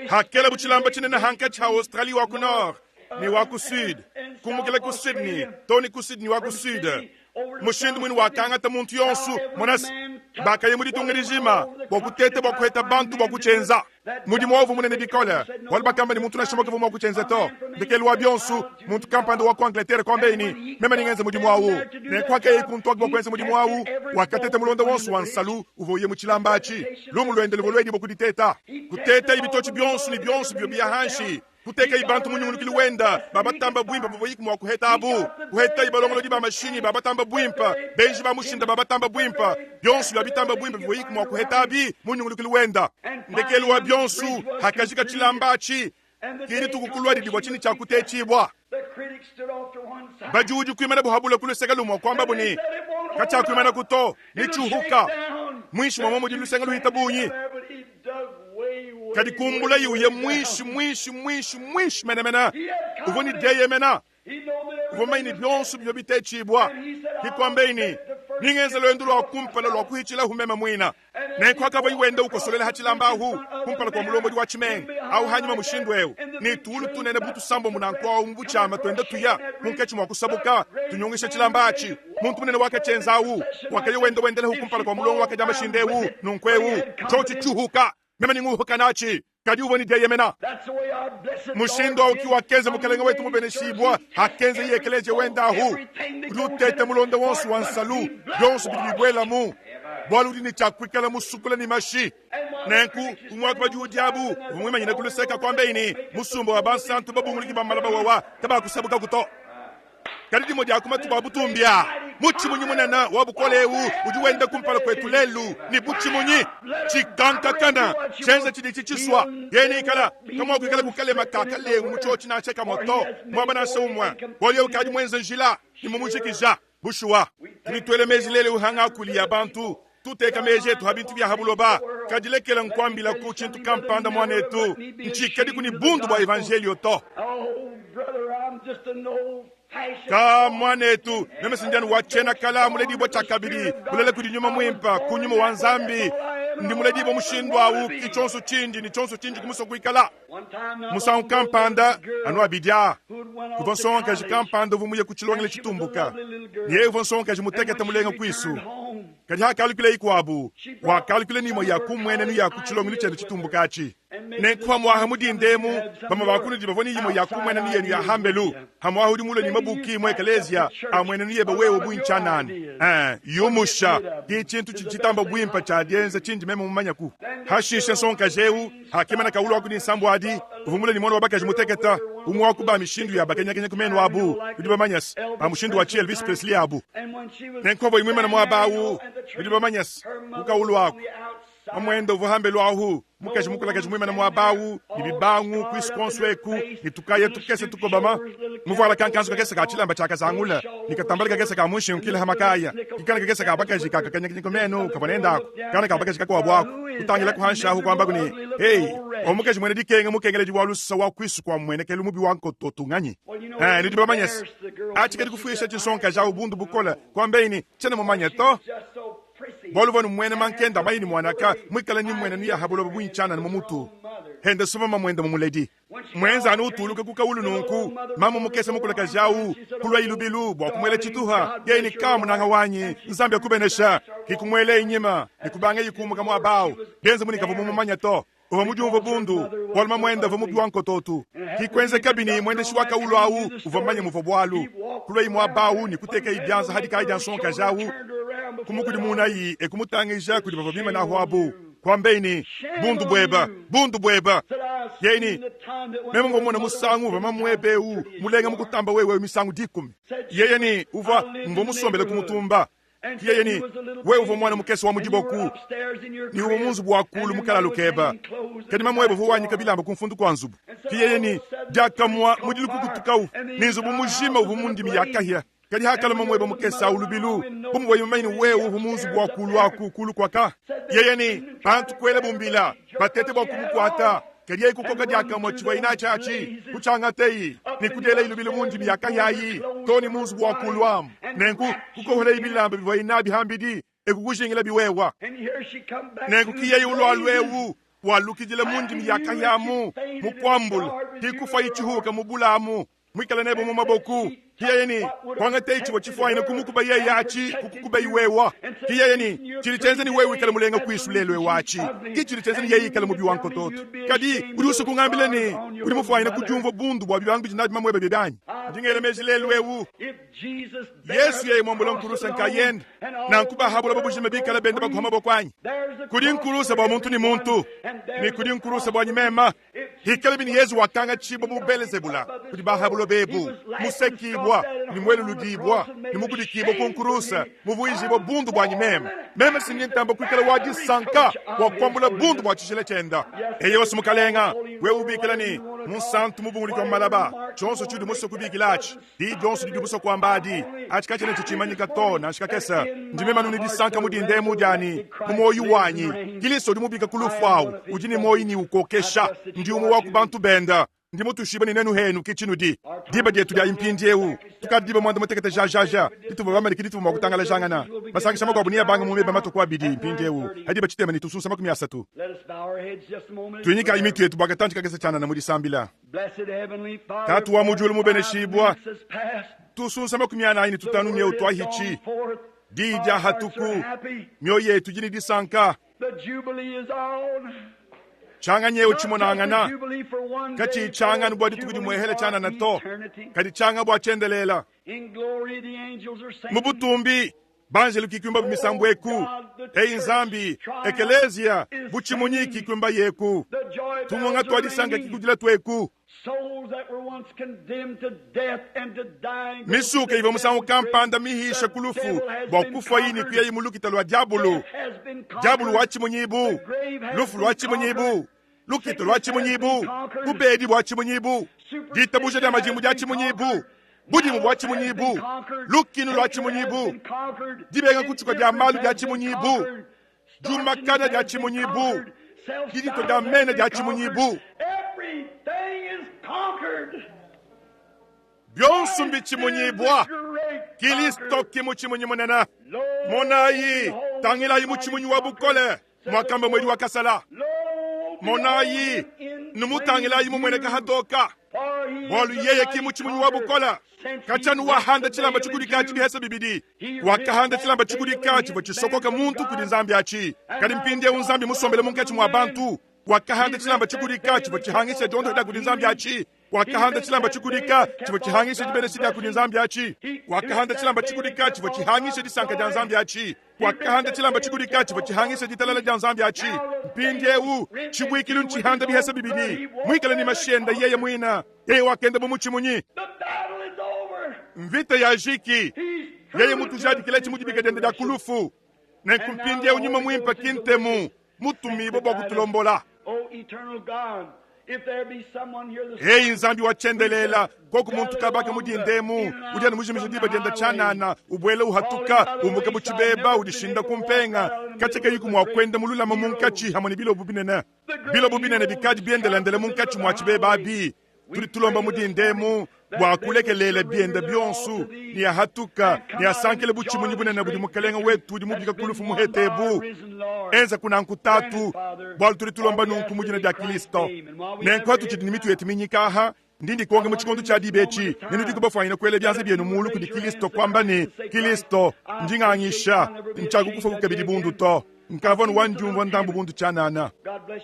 Hakelabu tshilamba tshinene hankatshi ha Australie wa ku nord ne wa ku sud, kumukila ku Sydney to ne ku Sydney wa ku sud. Mushindu muine wakangata muntu yonso, mona se, bakaya mu ditunga dijima bua kuteta bua kuheta bantu bua kutshienza. Mudimu wawu uvua munene bikole, bualu bakamba ne, muntu nansha umue kavua mua kutshienza to. Ndekelu wa bionso, muntu kampanda wa ku Angleterre kuambaye ne, Meme nengenze mudimu au. Nenku pakayaye kuntu aku bua kuenza mudimu au, wakateta mulonda wonso wa nsalu uvua uya mu tshilamba atshi. Lumu luende luvua luedibua ku diteta. Kutetaye bitotshi bionso ne bionso bivua biya hanshi. Kutekayi bantu mu nyungulukilu wenda ba batamba buimpe bavuayiku mua kuheta abu. Kuhetayi balongolodi ba mashinyi ba batamba buimpe, benji ba mushinda ba batamba buimpe, bionso bia bitamba buimpe bivuayiku mua kuheta abi mu nyungulukilu wenda. Ndekelu wa bionso, hakajika tshilamba atshi, ke dituku kuluadi divua tshinyi tshia kutetshibua. Badiudi kuimana buhabula ku luseke lumue kuambabu ne, Katshiakuimanaku to, netshiuhuka muinshi mua mudi lusenga luhita bungi. Kadi kumbulayi uye muinshi muinshi muinshi muinshi menemene. Uvua ne dieyemena, uvua mumanye ne bionso bivua bitetshibua. Ke kuambaye ne, Ningenze luendu lua kumpala lua kuhitshilahu meme muina. Nenku hakavua wenda ukosolela ha tshilamba ahu kumpala kua mulombodi wa tshimenga au hanyima mushindu eu ne tuwulu tunene bu tusambombo nanku au mu butshiama tuenda tuya munkatshi mua kusabuka tunyungisha tshilamba atshi. Muntu munene wakatshienza au wakaya wenda wendelahu kumpala kua mulongo wakadia mashinde eu nunku eu tshiotshi tshiuhuka meme ninguhuka natshi. Kadi uvua ne dieyemena. Mushindu au ki wakenza Mukelenge wetu mubeneshibua hakenza ekeleziya wende ahu. Udi uteta mulonda wonso wa nsalu, bionso bidi bibuelamu, bualu udi ne tshia kuikala musukula ne mashi. Nenku, umue wa ku badiudi abu uvua muimanyine ku luseke kuambaye ne, Musumba wa bansantu babunguluki ba malaba wawa kabakusabukaku to. Kadi dimue dia ku matuku a butumbi a mutshimunyi munene wa bukole eu udi wenda kumpala kuetu lelu ne butshimunyi tshikankakana tshienza tshidi tshisua yene ikala kamuakuikala ku kalema ka kalengu mu tshiotshi nansha kamue to muaba nansha umue, bualu eu ukadi muenze njila ne mumujikija. Bushuwa, tudi tuela meji lelu ha ngakuli ya bantu, tuteka meji etu ha bintu bia ha buloba. Kadi lekela nkuambilaku tshintu kampanda, muanetu, ntshikadiku ne bundu bua evanjelio to. Ka muanetu, meme si ndi anu wa tshiena kala muledibua tshiakabidi, mulela kudi Nyuma Muimpe, ku Nyuma wa Nzambi. Ndi muledibua mushindu au, ki tshionso tshindi ne tshionso tshindi kumusua kuikala. Musangu kampanda, anu abidi aa, kuvua nsongakaji kampanda uvua muye ku tshilongelu tshitumbuka, ne yeye uvua nsongakaji mutekete mulenga kuisu. Kadi hakalukila ikuabu, wakalukila ne imue ya ku mmuenenu ya ku tshilongelu tshiende tshitumbuka atshi. Nenku pamu'aha mu dinda emu, bamue ba kunudi bavua ne imue ya ku mmuenenu yenu ya hambelu, pamu'aha udi mulue ne mabuki mu ekeleziya a mmuenenu yebe wewe bu ntshianana. Ee, yumusha ki tshintu tshidi tshitamba buimpe tshia dienza tshindi meme mumanyaku. Hashishe nsongakaji eu hakimana kawulu aku ne nsambu adi, uvua mulue ne muana wa bakaji mutekete, umue wa ku ba mishindu ya bakenyakenya ku menu abu, nudi bamanye se, ba mushindu wa tshi Elvis Presley abu. Nenku pavuaye muimane muaba au, nudi bamanye se, ku kawulu aku, mamuende uvua hambelu ahu, mukaji mukulakaji muimane muaba au, ne bibangu kuisu kuonso eku, ne tukaya tukese tukobama, muvuala kankanzu kakese ka tshilamba tshia kazangula, ne katambala kakese ka mu nshingu kile ha makaya, ke kana kakese ka bakaji ka kakanyakanya ku menu kavua nende aku, kana ka bakaji kakuabu aku, kutangilaku hanshi ahu kuambaku ne, Hey, wa mukaji muena dikenga mukengeledi wa lusa wa kuisu kua mmuenekelu mubi wa nkototo nganyi? Eh, nudi bamanye se, atshi kadi kufuisha tshinsonkaji awu bundu bukole, kuambeyi ne, Tshiena mumanye to. Bualu uvua ne muena mankenda mayi ne muanaka, muikale ne mmuenenu ya ha buloba bungi tshianana mu mutu hende suma mamuende mumuledi. Muenza anu utuluka ku kawulu nunku, mamu mukese mukulakaji au kulua ilubilu bua kumuela tshituha, yeye ne ka munanga wanyi, Nzambi akubenesha. Ki kumuela inyima ne kubangayi kumuka muaba au, bienza bu ne kavua mumumanya to. Uvua mudiumvue bundu bualu mamuende uvua mubi wa nkototu. Ki kuenzekabi ne muendeshi wa kawulu au uvua mumanye muvua bualu. Kuluayi muaba au ne kutekayi bianza ha dikaya dia nsongakaji au, kumukudimunayi e kumutangija kudi bavua bimane ahu abu, kuambeyi ne, Bundu bueba! Bundu bueba! Yeye ne, Meme mvua mumone musangu uvua mamuebe eu mulenga mukutamba wewe misangu dikumi. Yeye ne, Uvua, mvua musombele ku mutumba. Yeye ne, Wewe uvua muana mukese wa mu diboku, ne uvua mu nzubu wa kuulu mu kalalu keba, kadi mamuebe uvua wanyika bilamba ku mfundu kua nzubu. Ke yeye ne, Diakamue mudilu kukutukawu, ne nzubu mujima uvua mu ndimi ya kahia. Kadi hakalua mamuebe mukese au lubilu, bu muvuaye mumanye ne wewe uvua mu nzubu wa kuulu aku kuulu kuaka, yeye ne, bantu kuelabu mbila, batete bua kumukuata. Kadi yeye kukoka diakamue tshivuaye natshi atshi, kutshiangatayi ne kudielayi lubilu mu ndimi ya kahia ayi too ne mu nzubu wa kuulu amu. Nenku kukoholayi bilamba bivuaye nabi pambidi, e kukujingilabi wewa. Nenku ki yeye ulualu eu walukidila mu ndimi ya kahia amu, mukuambula, ki kufuayi tshihuka mu bula amu, muikale nebe mu maboku. Ki yeye ne, Kuangateyi tshivua tshifuanyine kumukuba yeye atshi, kukukubayi wewa. Ki yeye ne, Tshidi tshienza ne wewe wikale mulenga kuisu lelu eu atshi, ki tshidi tshienza ne yeye ikale mubi wa nkototo. Kadi udi usua kungambila ne, udi mufuanyine kudiumvua bundu bua bibangu bidi nabi mamuebe biebe anyi? Ndi ngela meji lelu eu, Yesu yeye muambula nkulusa nkayende, nanku ba ha buloba bujima bikale benda bakuha maboko anyi? Kudi nkulusa bua muntu ne muntu, ne kudi nkulusa buanyi mema. Hikalabi ne Yezu wakangatshibua bu Belezebula kudi ba ha buloba ebu, musekibua, ne mueluludibua, ne mukudikibua ku nkurusa, muvuijibua bundu buanyi meme, meme si ndi ntamba kuikala wa disanka bua kuambula bundu bua tshijila tshienda. Eyowa, Mukalenga, wewe ubikila ne Munsantu mubunguluki wa malaba, tshionso tshiudi musue kubikila atshi, Diyi dionso didi musue kuamba adi, atshi katshiena tshitshimanyika to, nansha kakese. Ndi meme anu ne disanka mu dinda emu dianyi, mu muoyo wanyi. Kilisto udi mubika ku lufu awu, udi ne muoyo ne ukokesha. Ndi umue wa ku bantu bende. Ndi mutuishibue ne nenu henu ke tshinudi. Diba dietu diayi mpindieu. Tukadi diba muanda mutekete jajaja dituvua bamane ke dituvua mua kutangalajangana. Masangisha makuabu neabange mu meba matue ku abidi mpindieu, ha diba tshitema ne tusunsa 30. Tuinyikayi mitu yetu bua katantshi kakese tshianana mu disambila. Tatu wa mu diulu mubeneshibua, tusunsa 45 myeu tuahitshi diyi dia hatuku, mioyo yetu idi ne disanka. Tshianganyeu tshimonangana katshiyi tshianganu bua dituku dimuehela tshianana to, kadi tshianga bua tshiendelela. Mu butumbi banjelu kikuimba bu misambu eku, Eyi Nzambi, ekeleziya butshimunyi kikuimba yeku, tungonga tua disanka kikudila tueku. Misuka ivua musangu kampanda mihisha ku lufu bua kufuayi ne kuyayi mu lukita lua diabulu. Diabulu watshimunyibu, lufu luatshimunyibu, lukita luatshimunyibu, bubedi buatshimunyibu, ditabuja dia majimbu diatshimunyibu, budimu buatshimunyibu, lukinu luatshimunyibu, dibenga kutshuka dia malu diatshimunyibu, diumakana diatshimunyibu, diditua dia mena diatshimunyibu. Bionso mbitshimunyibua. Kilisto ki mutshimunyi munene. Monayi, tangilayi mutshimunyi wa bukole, muakamba muedi wa kasala. Monayi, numutangilayi mumueneka hatoka. Bualu yeye ki mutshimunyi wa bukola. Katshia anu wahanda tshilamba tshikudika atshi bihesa bibidi, wakahanda tshilamba tshikudika tshivua tshisokoka muntu kudi Nzambi atshi. Kadi mpindieu Nzambi musombele munkatshi mua bantu, wakahanda tshilamba tshikudika tshivua tshihangisha diondoha dia kudi Nzambi atshi. Wakahanda tshilamba tshikudika tshivua tshihangisha dibenesha dia kudi Nzambi atshi. Wakahanda tshilamba tshikudika tshivua tshihangisha disanka dia Nzambi atshi. Wakahanda tshilamba tshikudika tshivua tshihangisha ditalala dia Nzambi atshi. Mpindieu tshibuikilu ntshihanda bihesa bibidi, muikale ne mashi ende yeye muine. Yeye wakenda bu mutshimunyi. Mvita yajiki. Yeye mutujadikiletshi mu dibika diende dia ku lufu. Nenku mpindieu Nyuma Muimpe ki ntemu mutumibue bua kutulombola. Eyi Nzambi wa tshiendelela, koku muntu kabaka mu dinda emu udi anu mujimije diba dienda tshianana, ubuela uhatuka, umbuka mu tshibeba, udishinda ku mpenga, katshia kayiku mua kuenda mululama munkatshi hamue ne bilobo binene. Bilobo binene bikadi biendelendele munkatshi mua tshibeba abi. Tudi tulomba mu dinda emu bua kulekeleela biende bionso, ne ahatuka ne asankile butshimunyi bunene budi Mukelenge wetu udi mubika ku lufu muhete ebu. Enza kunanku, Tatu, bualu tudi tulomba nunku mu dina dia Kilisto. Nenku hatutshidi ne mitu yetu minyika aha, ndi ndikonka mu tshikondo tshia diba etshi ne nudiku bafuanyine kuela bianza bienu mulu kudi Kilisto kuamba ne, Kilisto, ndi ngangisha, ntshiakukufaku kabidi bundu to. Nkavua anu wandiumvua ndambu bundu tshianana.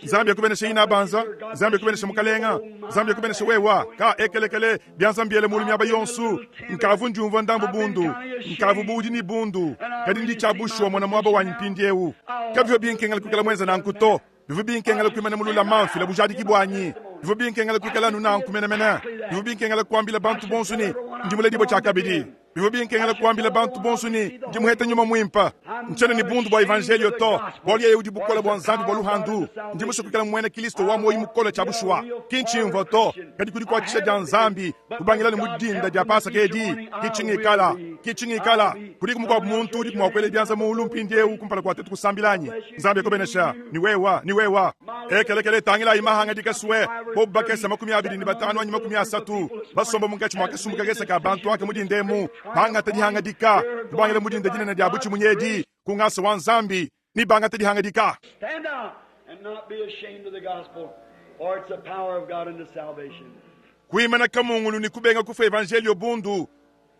Nzambi akubenesha inabanza, Nzambi akubenesha mukalenga, Nzambi akubenesha wewa. Ka ekelekele, bianza mbiele mulu miaba yonsu. Nkavu ndiumvua ndambu bundu, nkavu bu udi ne bundu, kadi ndi tshia bushuwa mona muaba wanyi mpindiewu. Kabivua binkengela kuikala muenza nanku to. Bivua binkengela kuimana mululama mfila bujadiki buanyi. Bivua binkengela kuikala anu nanku menemene. Bivua binkengela kuambila bantu bonsu ne, ndi muledibue tshiakabidi. Bivua binkengela kuambila bantu bonso ne, ndi muhete nyuma muimpe. Ntshiena ne bundu bua evanjelio to, bualu yeye udi bukole bua Nzambi bua luhandu. Ndi musue kuikala muena Kristo wa muoyo mukole tshia bushuwa. Ki ntshimvua to, kadi ku dikuatshisha dia Nzambi, kubangila ne mu dinda dia Pasaka edi, ki tshingikala, ki tshingikala. Kudiku mukuabu muntu udiku mua kuela bianza muulu mpindieu kumpala kua tuetu kusambila anyi? Nzambi akubenesha, ni wewa, ni wewa. Ekelekele, tangilayi mahangadika sue, bobu bakese 25 anyi 30 basomba munkatshi mua kasumbu kakese ka bantu aka mu dinda emu, bangata dihangadika, kubangila mu dinda dinene dia butshimunyi edi, ku ngasa wa Nzambi, ne bangata dihangadika. Stand out and not be ashamed of the gospel, for it's the power of God unto salvation. Kuimana kamungulu ne kubenga kufua evanjelio bundu,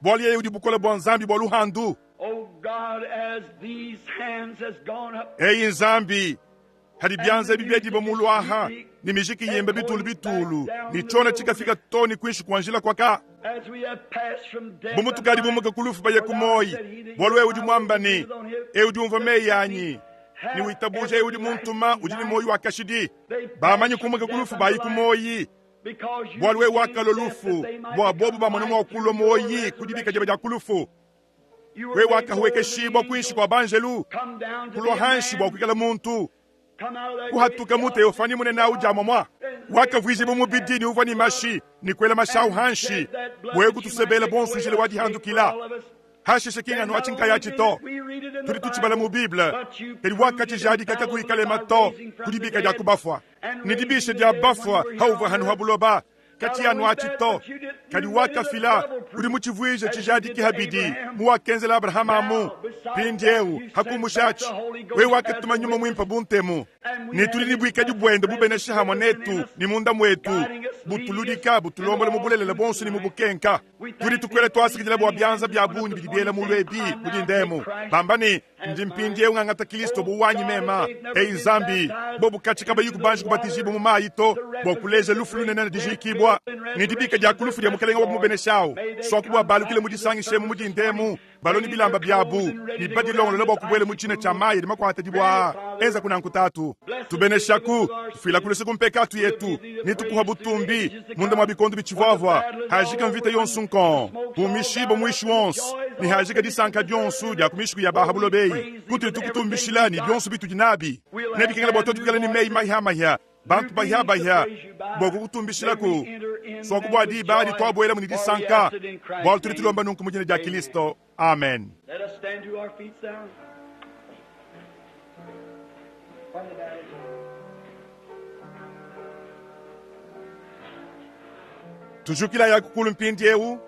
bualu yeye udi bukole bua Nzambi bua luhandu. Oh God, as these hands has gone up, Eyi Nzambi, hadi bianza ebi biedibua mulu aha, ne mijiki yimba bitulu bitulu, ne tshiona tshikafika to ne kuinshi kua njila kuaka. as we have passed from death Bu mutukadi bumuka ku lufu baye ku muoyi, bualu wewe udi muamba ne, Eu udi umvua meyi anyi ne witabuja eu udi muntuma udi ne muoyi wa kashidi. Bamanyi kumuka ku lufu bayi ku muoyi, because you bualu wewe became wakalua death lufu that they might bua bobu become bamone life mua through kulua your muoyi ku dibika diebe dia ku lufu. You were Wewe made lower than the wakahuekeshibua kuinshi angels, kua banjelu, come down to be kulua a hanshi bua man, kuikala muntu, come out of that great kuhatuka mu teofani munene au dia muamua, wakavuijibua mubidi ne uvua ne mashi ne kuela mashi au hanshi, wewe kutusebela bonso njila wa dihandukila. Hashishe ki nganu atshi nkayatshi to, tudi tutshibala mu Bible, kadi wakatshijadika kakuyi kalema to ku dibika dia ku bafua ne dibisha dia bafua hauvua hanu ha buloba. Katshi anu atshi to, kadi wakafila udi mutshivuije tshijadiki habidi mu wakenzela Abrahama amu. Mpindieu hakumushatshi, wewe wakatuma nyuma muimpe bu ntemu, ne tudi ne buikadi buende bubenesha hamue netu ne munda muetu, butuludika, butulombola mu bulelela buonso ne mu bukenka. Tudi tukuela tuasakidila bua bianza bia bungi bidi biela mulu ebi mu dinda emu, bamba ne, ndi mpindieu ngangata Kilisto bu wanyi mema. Eyi Nzambi, bobu katshi kabayi kubanji kubatijibua mu mayi to, bua kuleja lufu lunene ne dijikibua ne dibika dia ku lufu dia Mukelenge wa kumubeneshawu. Suaku bua balukile mu disangisha emu mu dinda emu, balue ne bilamba biabu ne badilongolola bua kubuela mu tshina tshia mayi adi makuata dibua aa. Enza kunanku, Tatu. Tubeneshaku, tufuilaku luse ku mpekatu yetu ne tukuha butumbi munda mua bikondo bitshivuavua. Hajika mvita yonso nkong, humishibua muishi wonso, ne hajika disanka dionso dia ku mishiku ya ba ha buloba eyi, kutudi tukutumbishila ne bionso bitudi nabi. Nebikengela bua tuetu kuikala ne meyi mahia-mahia, bantu bahia-bahia, bua kukutumbishilaku. Suaku bua diba adi tuabuelamu ne disanka, bualu tudi tulomba nunku mu dina dia Kilisto. Amen. Let us stand to our feet now. From the battle. Tujukilayi kukulu mpindieu.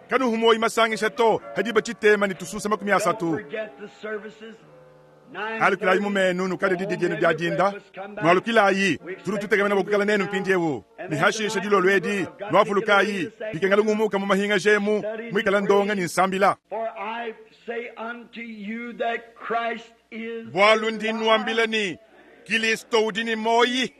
Kanuhu muoyo masangisha to hadiba tshitema ne tususa makumi Don't asatu. forget the services. Alukilayi mu menu nukadi didi dienu dia dinda. Nualukilayi, tudi tutekemena bua kuikala nenu mpindieu. Ne hashisha dilolo edi, nwavulukayi, bikengela ngumuka mu mahinga jemu, mwikala ndonga ni nsambila. Bwalu ndi nwambila ni Kilisto udi ni moyi,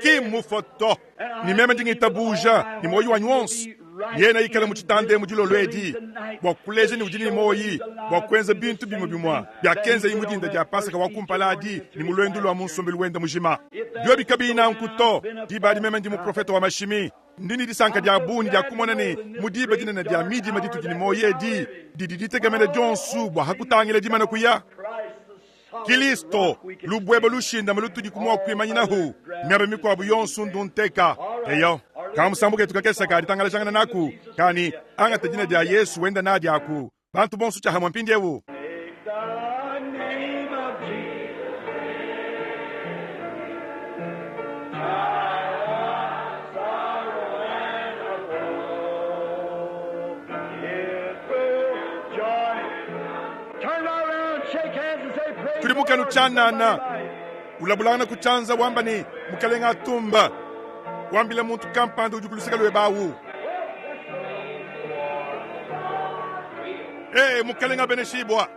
ki mmufue to. Ne meme ndi ngitabuja ne muoyo wanyi wonso, yena ikala mu tshitanda emu dilolo edi bua kuleja ne udi ne muoyi, bua kuenza bintu bimue bimue biakenzaye mu dinda dia Pasaka wa kumpala adi ne mu luendu lua mu nsombelu wende mujima. Biobi kabiyi nanku to, diba adi meme ndi muprofete wa mashimi. Ndi ne disanka dia bungi dia kumona ne, mu diba dinene dia midima ditudi ne muoyo edi, didi ditekemena dionso bua hakutangila dimana kuya. Kilisto, lubueba lushindame lutudiku mua kuimanyinahu, miaba mikuabu yonso ndunteka. Eyo, kamusambu ketu kakese ka ditangalajangana naku kani angata dina dia Yesu wenda nadi aku bantu bonso tshiahamue mpindieu. Tudi mukanu tshianana ulabulangana ku tshianza wamba ne mukelenge atumba wambila muntu kampanda udi ku luseke luebe awu. Ee, mukelenge abeneshibua.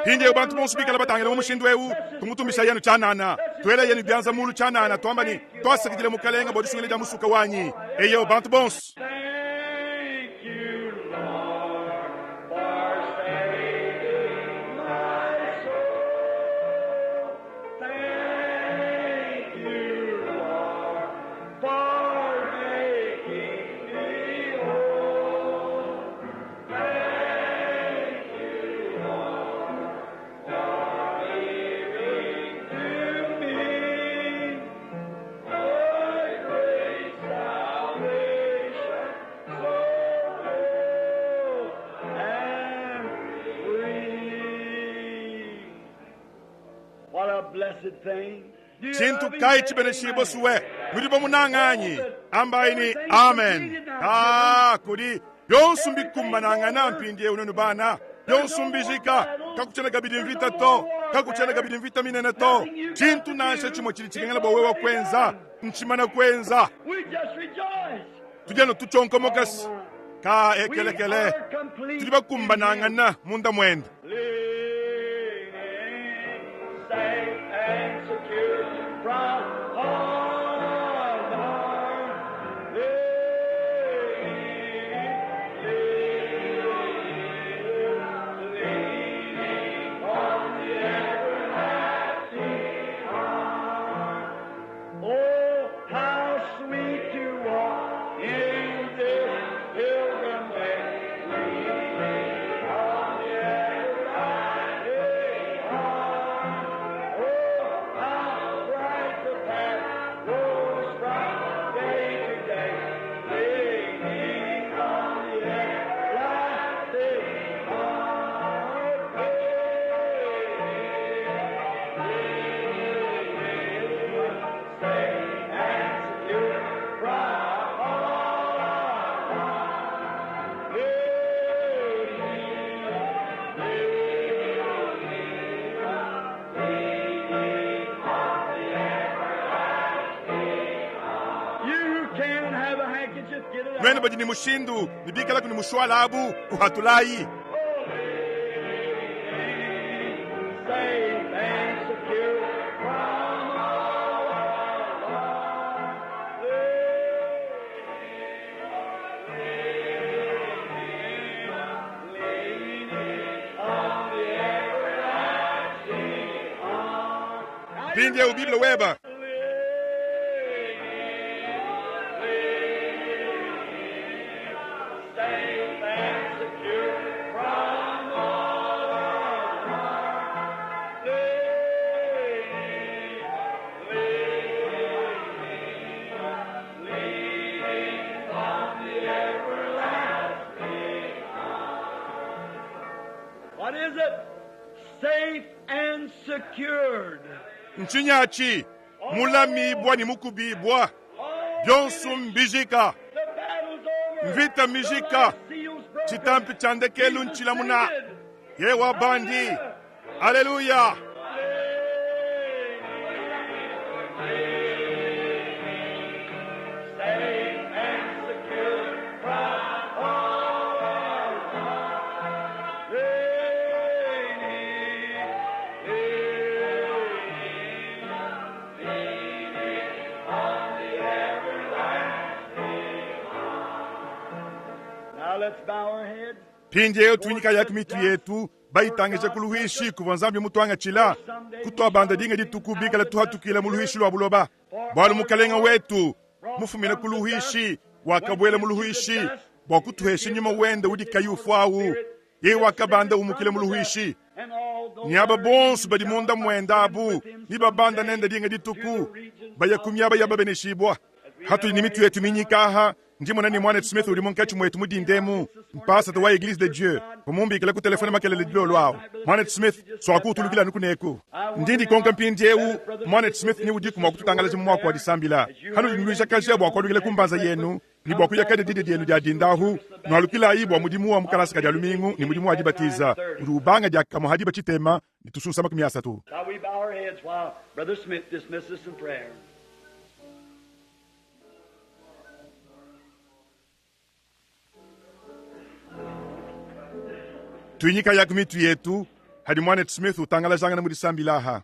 Mpindieu bantu bonso bikala batangila mu mushindu eu, tumutumbisha yenu tshianana, tuela yenu bianza mulu tshianana, tuamba ne, tuasakidila Mukalenga bua disungila dia musuka wanyi. Eyo, bantu bonso. Tshintu kayi tshibeneshibue suwe? Nudi bamunanga anyi? Ambayi ne amen. Aa, kudi bionso mbikumbanangana mpindieu nenu bana. Bionso mbijika, kakutshiena kabidi mvita to, kakutshiena kabidi mvita minene to. Tshintu nansha tshimue tshidi tshikengela bua wewe kuenza, ntshimana kuenza. Tudi anu tutshionkomokasi ka ekelekele, tudi bakumbanangana munda muende. Nuenu badi ne mushindu ne bikalaku ne mushuala abu, uhatulayi. Mpindieu Bible weba. What is it? Safe and secured. Ntshinyi atshi? Mulamibua ne mukubibua. Bionso mbijika. The battle's over. Mvita mijika. The seal's broken. Tshitampi tshia ndekelu ntshilamuna. Ye wa bandi. Aleluya. Safe and secure from all Reigning, reigning, leaning on the everlasting arm. Now let's bow our heads. Mpindiewu tuinyika yaku mitu yetu bayitangisha ku luhishi kuvua nzambi mutuangatshila kutwabanda dinga dituku bikala tuhatukila mu luhishi lwa buloba bwalu mukalenga wetu mufumine ku luhishi wakabwela mu luhishi bwa kutuhesha nyuma wende udi kayi ufwawu yeye wakabanda umukile mu luhishi And all those ni aba bonso badi munda mwenda abu ni babanda nende dinga dituku baya kumyaba ya babeneshibwa hatuli ni mitu yetu minyikaha ndimona ni mwana Smith uli munkatshi mwetu mudindemu mpasata wa Eglise de Dieu kumumbikila ku telefone makelele dilolo awo mwana Smith swakutulukila nukuneku ndindi konka mpindiewu mwana Smith ni udiku mwa kututangalaja mu mwaka wa disambila hanu linuluisha kaja bwa kwalukila kumbanza yenu ni bwa kuya kadi didi dienu dia dindahu nwalukilayi bwa mudimu wa mukalasaka dia lumingu ni mudimu wa dibatiza udi ubanga dia kamwa hadiba tshitema ni tusunsa makumi asatu Now we bow our heads while Brother Smith dismisses us in prayer. Tuinyika yaku mitu yetu hadi mwana Smith utangalajangana mu disambilaha.